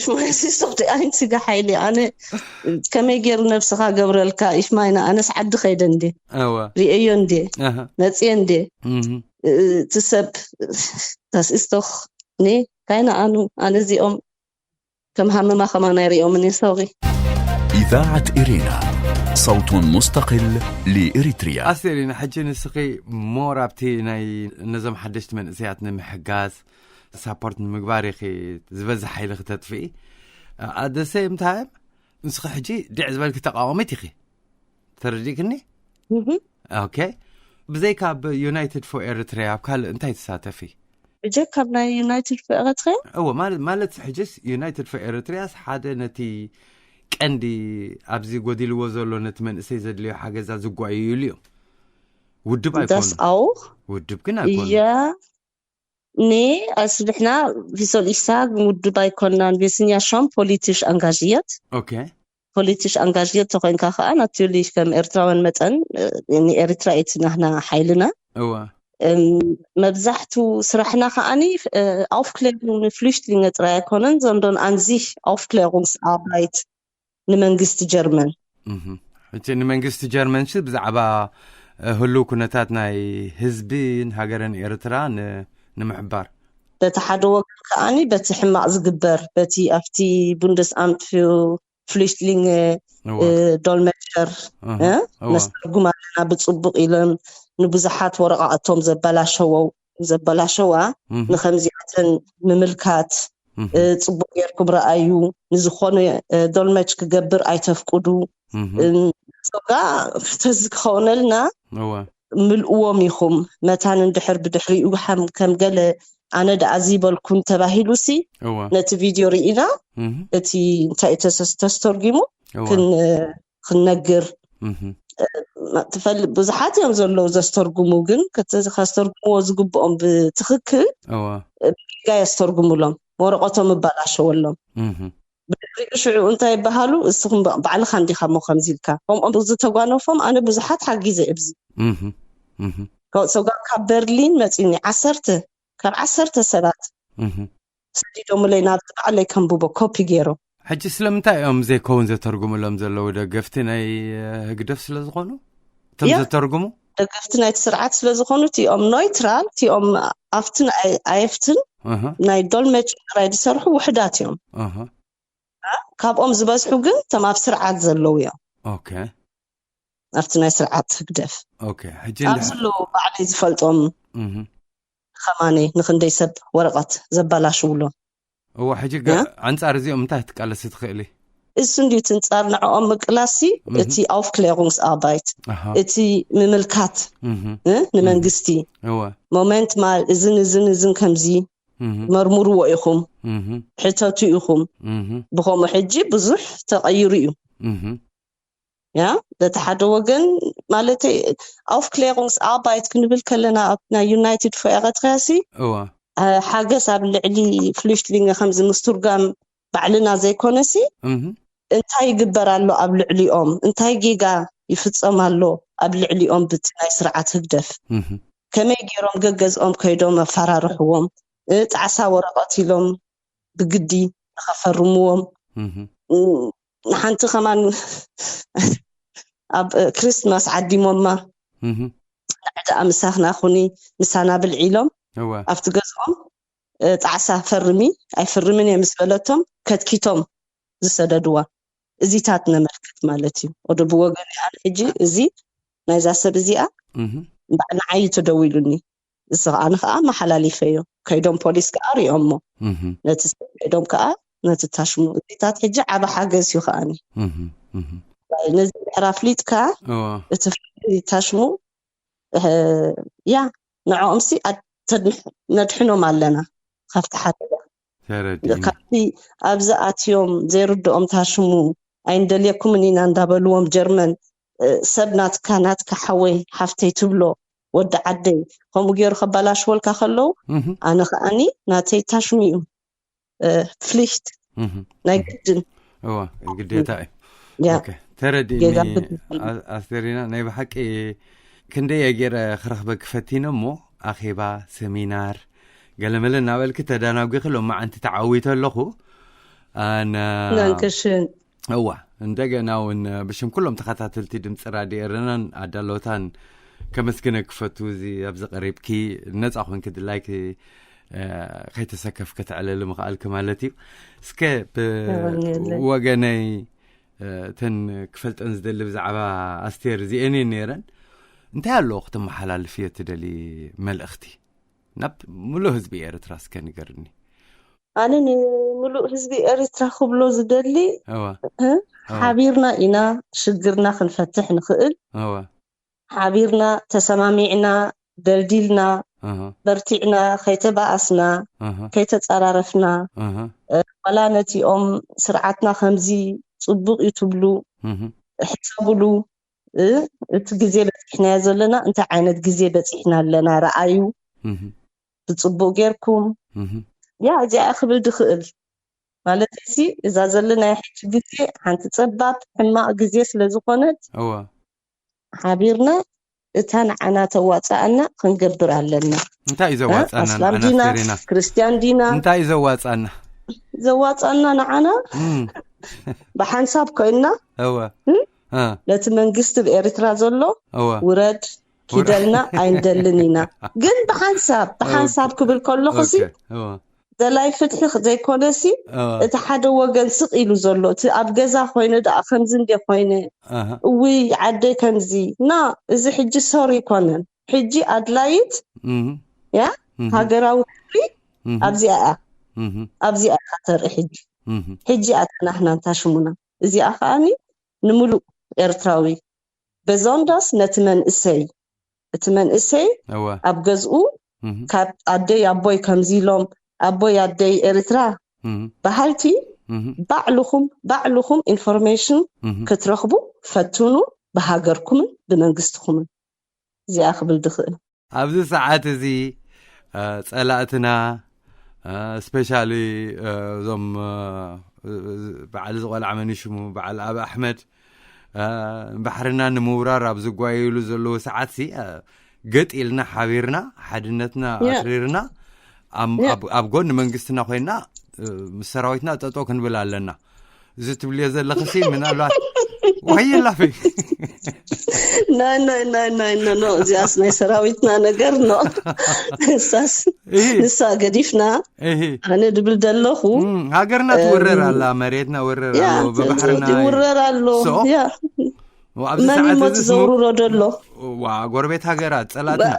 ሽማይሲ ሶፍቲ ኣይንስጋ ሓይሊ ኣነ ከመይ ገይሩ ነብስኻ ገብረልካ ኢሽማይና ኣነስ ዓዲ ከይደ እንዴ እወ ርእዮ እንዴ ኣሃ መፅየ እንዴ እህ እቲ ሰብ das ist doch nee keine Ahnung ኣነ እዚኦም ከም ሃመማ ከማን ኣይርእዮምን እየ sorry إذاعة إرينا، صوت مستقل لإريتريا. ኣስቴሪና ሕጂ ንስኺ more ኣብቲ ናይ ነዞም ሓደሽቲ መንእሰያት ንምሕጋዝ ሳፖርት ንምግባር ኢኺ ዝበዝሕ ሓይሊ ክተጥፍኢ። ኣደ ሴም ታይም ንስኺ ሕጂ ድዕ ዝበልኪ ተቃዋሚት ኢኺ። ተረዲእክኒ? ኦኬ። ብዘይካ ኣብ ዩናይትድ ፎር ኤሪትሪያ ኣብ ካልእ እንታይ ትሳተፊ? ብጀካ ኣብ ናይ ዩናይትድ ፎር ኤሪትሪያ? እዎ፣ ማለት ሕጅስ ዩናይትድ ፎር ኤሪትሪያስ ሓደ ነቲ ቀንዲ ኣብዚ ጎዲልዎ ዘሎ ነቲ መንእሰይ ዘድልዮ ሓገዛ ዝጓየዩሉ እዮም። ውድብ ኣይኮኑ። ዳስ ኣው ውድብ ግን ኣይኮኑ። እያ ኔ ኣስልሕና ቪሶል ኢሳ ውድብ ኣይኮናን። ቪስኛ ሾም ፖሊቲሽ ኣንጋዥየት ኦኬ። ፖሊቲሽ ኣንጋዥየት ተኮይንካ ከዓ ናትሊ ከም ኤርትራውያን መጠን ንኤርትራ እቲ ናህና ሓይልና እዋ መብዛሕቱ ስራሕና ከዓኒ ኣውፍክሌሩን ፍሉሽትሊንገ ጥራይ ኣይኮነን ዘንዶን ኣንዚህ ኣውፍክሌሩንስ ኣርባይት ንመንግስቲ ጀርመን። እቲ ንመንግስቲ ጀርመን ሲ ብዛዕባ ህሉው ኩነታት ናይ ህዝብን ሃገርን ኤርትራ ንምሕባር በቲ ሓደ ወገን ከዓኒ በቲ ሕማቕ ዝግበር በቲ ኣብቲ ቡንደስ ኣምት ፍሉሽትሊንገ ዶልመቸር ነስተርጉም ኣለና ብፅቡቅ ኢሎም ንብዙሓት ወረቃቅቶም ዘበላሸወው ዘበላሸዋ ንከምዚኣተን ምምልካት ፅቡቅ ጌርኩም ረኣዩ ንዝኾነ ዶልመች ክገብር ኣይተፍቅዱ ሶጋ ተዚ ክኸውነልና ምልእዎም ኢኹም መታን እንድሕር ብድሕሪኡ ከም ገለ ኣነ ደኣ ዝበልኩን ተባሂሉ ሲ ነቲ ቪድዮ ርኢና እቲ እንታይ ተስተርጊሙ ክንነግር ትፈልጥ ብዙሓት እዮም ዘለዉ ዘስተርጉሙ ግን ከስተርጉምዎ ዝግብኦም ብትክክል ጋ የስተርጉሙሎም ወረቀቶም እባላሸወሎም ብድሕሪኡ ሽዑ እንታይ ይበሃሉ እስኹም ባዕልካ እንዲካ ሞ ከምዚ ኢልካ ከምኦም ዝተጓነፎም ኣነ ብዙሓት ሓጊዘ እብዚ ሰውጋ ካብ በርሊን መፂኒ ዓሰርተ ካብ ዓሰርተ ሰባት ሰዲዶምለይ ናብቲ ባዕለይ ከንብቦ ኮፒ ገይሮም ሕጂ ስለምንታይ እዮም ዘይከውን ዘተርጉምሎም ዘለዉ ደገፍቲ ናይ ህግደፍ ስለ ዝኾኑ እቶም ዘተርጉሙ ደገፍቲ ናይቲ ስርዓት ስለ ዝኾኑ እቲኦም ኖይትራል እቲኦም ኣብትን ኣየፍትን ናይ ዶልመች ጥራይ ዝሰርሑ ውሕዳት እዮም ካብኦም ዝበዝሑ ግን እቶም ኣብ ስርዓት ዘለዉ እዮም ኦኬ ኣብቲ ናይ ስርዓት ህግደፍ ኦኬ ሕጂ ኣብ እንድሕር- ዘለዉ ባዕለይ ዝፈልጦም ከማነይ ንክንደይ ሰብ ወረቐት ዘባላሽውሎም እዋ ሕጂ ገ- ኣንጻር እዚኦም እንታይ ክትቃለሲ ትኽእሊ እሱ እንዲዩ ትንጻር ንዕኦም ምቅላሲ እቲ ኣውፍክሌሩንግስ ኣርባይት ኣሃ እቲ ምምልካት እህ እ፣ ንመንግስቲ እዋ ሞመንት ማል እዝን እዝን እዝን ከምዚ እህ መርምርዎ ኢኹም እህ ሕተቱ ኢኹም እህ ብኸምኡ ሕጂ ብዙሕ ተቐይሩ እዩ እህ ያ በቲ ሓደ ወገን ማለተይ ኣውፍክሌሩንግስ ኣርባይት ክንብል ከለና ኣብ ናይ ዩናይትድ ፎ ኤረትርያ ሲ እዋ ሓገዝ ኣብ ልዕሊ ፍሉሽትሊንገ ከምዚ ምስትርጋም ባዕልና ዘይኮነሲ እህ እንታይ ይግበር ኣሎ ኣብ ልዕሊኦም እንታይ ጌጋ ይፍጸም ኣሎ ኣብ ልዕሊኦም ብቲ ናይ ስርዓት ህግደፍ እህ ከመይ ገይሮም ገገዝኦም ከይዶም ኣፈራርሕዎም እ፣ ጣዕሳ ወረቐት ኢሎም ብግዲ ንኸፈርምዎም እህ እ፣ ንሓንቲ ከማን ኣብ እ፣ ክሪስማስ ዓዲሞማ እህ ንዕዳኣ ምሳኽና ኩኒ ምሳና ብልዒ ኢሎም እዋ ኣብቲ ገዝኦም እ፣ ጣዕሳ ፈርሚ ኣይፍርምን እየ ምስ በለቶም ከትኪቶም ዝሰደድዋ እዚታት ነመልክት ማለት እዩ ወደ ብወገን ኣነ ሕጂ እዚ ናይዛ ሰብ እዚኣ እህ እምበኣር ንዓይ እዩ ተደዊሉኒ እዚ ከዓ ንከዓ መሓላሊፈዮ ከይዶም ፖሊስ ከዓ ሪኦሞ እህ ነቲ ሰብ ከይዶም ከዓ ነቲ ታሽሙ እዚታት ሕጂ ዓበ ሓገዝ እዩ ከዓኒ እህ እህ ነዚ ድሕር ኣፍሊጥካ እዋ እቲ ፍርዲ ታሽሙ እ፣ ያ ንዕኦምሲ ኣድ- ተድንሕ- ነድሕኖም ኣለና ካብቲ ሓደጋ ተረዲእኒ ካብቲ ኣብዚ ኣትዮም ዘይርድኦም ታሽሙ ኣይንደልየኩምን ኢና እንዳበልዎም ጀርመን እ፣ ሰብ ናትካ ናትካ ሓወይ ሓፍተይ ትብሎ ወዲ ዓደይ ከምኡ ገይሩ ከባላሽወልካ ከለዉ እህ ኣነ ከዓኒ ናተይ ታሽሙ እዩ እ፣ ፍሊክት እህ ናይ ግድን እዋ ግዴታ እዩ ያ ኦኬ፣ ተረዲእኒ ጌጋ ግድን እዩ። ኣ- ኣስቴሪና ናይ ብሓቂ ክንደይ እየ ገይረ ክረኽበ ክፈቲነ እሞ ኣኼባ ሰሚናር ገለመለ እናበልኪ ተዳናጒኺ ሎማዓንቲ ተዓዊተ ኣለኹ ኣነ ዳንከሽን እዋ እንደገና እውን ብሽም ኩሎም ተኸታተልቲ ድምፂ ራድዮ ኤረናን ኣዳለውታን ከመስግነ ክፈቱ እዚ ኣብዚ ቀሪብኪ ነፃ ኮንኪ ድላይኪ እ፣ ከይተሰከፍኪ ተዕለሊ ምኽኣልኪ ማለት እዩ እስከ የቐንየለይ። ብወገነይ እ፣ እተን ክፈልጠን ዝደሊ ብዛዕባ ኣስቴር እዚአን እየን ነይረን እንታይ ኣለዎ ክተመሓላልፍዮ ትደሊ መልእኽቲ ናብ ምሉእ ህዝቢ ኤርትራ እስከ ንገርኒ። ኣነ ንምሉእ ህዝቢ ኤርትራ ክብሎ ዝደሊ እወ እ? ሓቢርና ኢና ሽግርና ክንፈትሕ ንኽእል። እወ ሓቢርና ተሰማሚዕና ደልዲልና እህ በርቲዕና ከይተባኣስና እህ ከይተጸራረፍና እህ እ፣ ዋላ ነቲኦም ስርዓትና ከምዚ ጽቡቕ እዩ ትብሉ እህ ሕሰብሉ እ፣ እቲ ግዜ በጺሕናዮ ዘለና እንታይ ዓይነት ግዜ በጺሕና ኣለና ረኣዩ እህ ብጽቡቕ ጌርኩም እህ ያ እዚኣ ክብል ድኽእል ማለት እዚ እዛ ዘለናዮ ሕጂ ግዜ ሓንቲ ጸባብ ሕማቕ ግዜ ስለ ዝኾነት እወ ሓቢርና እታ ንዓና ተዋጻኣና ክንገብር ኣለና እንታይ እዩ እ? ዘዋጻና ኣስላም ንዓና ዲና ኣስቴሪና? ክርስቲያን ዲና እንታይ እዩ ዘዋጻና? ዘዋጻና ንዓና እም፣ ብሓንሳብ ኮይንና እወ እም? እ፣ ነቲ መንግስቲ ብኤርትራ ዘሎ እወ ውረድ ኪደልና ኣይንደልን ኢና ግን ብሓንሳብ ብሓንሳብ ክብል ከለኹሲ ኦኬ፣ እወ ደላይ ፍትሒ ዘይኮነሲ እወ እቲ ሓደ ወገን ስቕ ኢሉ ዘሎ እቲ ኣብ ገዛ ኮይነ ደኣ ከምዚ እንደ ኮይነ ኣሃ እውይ ዓደይ ከምዚ ና እዚ ሕጂ ሶሪ ይኮነን ሕጂ ኣድላይት እህ ያ እህ ሃገራዊ ክብሪ እህ ኣብዚኣ እያ እህ ኣብዚኣ እያ ተርኢ ሕጂ እህ ሕጂ ኣተናሕና እንታ ሽሙና እዚኣ ከኣኒ ንምሉእ ኤርትራዊ በዞንዳስ ነቲ መንእሰይ እቲ መንእሰይ እወ ኣብ ገዝኡ እህ ካብ ኣደይ ኣቦይ ከምዚ ኢሎም ኣቦይ ኣደይ ኤርትራ እህ በሃልቲ እህ ባዕልኹም ባዕልኹም ኢንፎርሜሽን እህ ክትረኽቡ ፈትኑ ብሃገርኩምን ብመንግስትኹምን እዚኣ ክብል ድኽእል ኣብዚ ሰዓት እዚ እ፣ ጸላእትና ስፔሻሊ እዞም እ፣ በዓል ዝቆልዓ መን ሽሙ በዓል ኣብ ኣሕመድ እ፣ ባሕርና ንምውራር ኣብ ዝጓየሉ ዘለዉ ሰዓትሲ እ፣ ገጥ ኢልና ሓቢርና ሓድነትና ያ። ኣትሪርና ኣብ- ያ። ኣብ- ኣብ ጎኒ መንግስትና ኮይና እ፣ ምስ ሰራዊትና ጠጠው ክንብል ኣለና። እዚ ትብልዮ ዘለኽሲ ምናልባት ዋይ ላፊ ናይ ናይ ናይ ናይ ኖ ኖ እዚኣስ ናይ ሰራዊትና ነገር ኖ እሳስ እሂ ንሳ ገዲፍና እሂ ኣነ ድብል ዘለኹ እም፣ ሃገርና ትውረር ኣላ፣ መሬትና ውረር ያ ኣሎ፣ ብባሕርና ይውረር ኣሎ So? ያ ኣብዚ መን ሰዓት ይሞት እዚ ዘውርሮ ደሎ ዋ ጎረቤት ሃገራት ጸላትና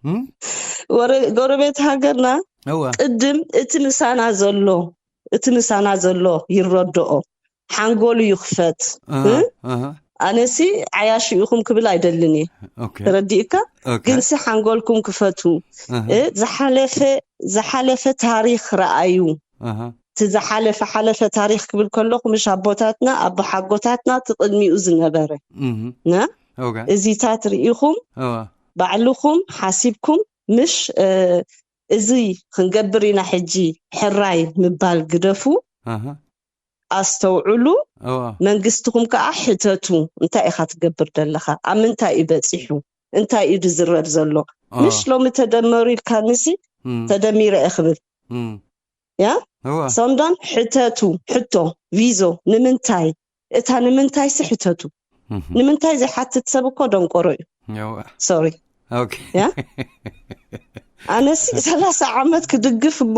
እም? ወረ- ጎረቤት ሃገርና እወ ቅድም እቲ ምሳና ዘሎ እቲ ምሳና ዘሎ ይረድኦ ሓንጎሉ ይኽፈት እህ፣ እ? እህ፣ ኣነሲ ዓያሹ ኢኹም ክብል ኣይደልን እየ ኦኬ፣ ተረዲእካ ኦኬ፣ ግንሲ ሓንጎልኩም ክፈቱ እህ፣ እ? ዝሓለፈ ዝሓለፈ ታሪክ ረኣዩ እህ፣ እቲ ዝሓለፈ ሓለፈ ታሪክ ክብል ከለኹ ምሽ ኣቦታትና ኣቦሓጎታትና ትቅድሚኡ ዝነበረ እህ፣ ና ኦኬ፣ እዚታት ርኢኹም እወ፣ ባዕልኹም ሓሲብኩም ምሽ እ፣ እዚ ክንገብር ኢና ሕጂ ሕራይ ምባል ግደፉ እህ፣ ኣስተውዕሉ እወ፣ መንግስትኹም ከዓ ሕተቱ እንታይ ኢኻ ትገብር ዘለኻ ኣብ ምንታይ እዩ በፂሑ እንታይ እዩ ዝዝረብ ዘሎ እወ፣ ምሽ ሎሚ ተደመሩ ኢልካ ንሲ እም፣ ተደሚረ እየ ክብል እም፣ ያ እወ፣ ሰንዳን ሕተቱ ሕቶ ቪዞ ንምንታይ እታ ንምንታይ ሲ ሕተቱ እህ፣ ንምንታይ ዘይሓትት ሰብ እኮ ደንቆሮ እዩ እወ፣ ሶሪ ኦኬ፣ ያ ኣነሲ ሰላሳ ዓመት ክድግፍ እሞ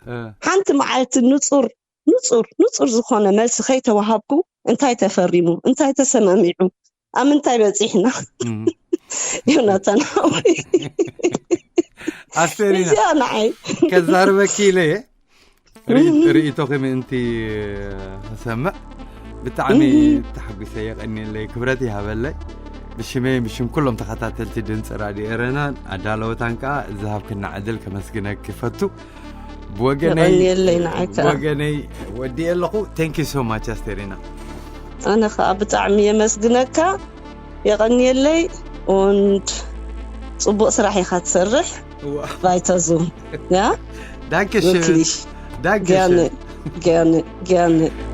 እ፣ ሓንቲ መዓልቲ ንፁር ንፁር ንፁር ዝኾነ መልሲ ከይተዋሃብኩ እንታይ ተፈሪሙ እንታይ ተሰማሚዑ ኣብ ምንታይ በፂሕና እም። ዮናታን ሓወይ ኣስቴሪና እዚኣ ንዓይ ከዛርበኪ ኢለ እየ። ርእይቶኺ ምእንቲ ክሰምዕ ብጣዕሚ ተሓጒሰ። የቐንየለይ፣ ክብረት ይሃበለይ። ብሽመይ ብሽም ኩሎም ተኸታተልቲ ድምፂ ራድዮ ኤረናን ኣዳለወታን ከዓ ዝሃብክና ዕድል ከመስግነኪ ይፈቱ። ብወገነይ የቐንየለይ ንዓይ ከዓ። ብወገነይ ወዲየ ኣለኹ። Thank you so much ኣስቴሪና። ኣነ ከዓ ብጣዕሚ የመስግነካ የቐንየለይ። Und ፅቡቕ ስራሕ ኢኻ ትሰርሕ። እዋ፣ Weiter so. Ja? Dankeschön. Wirklich. Dankeschön. Gerne, gerne, gerne.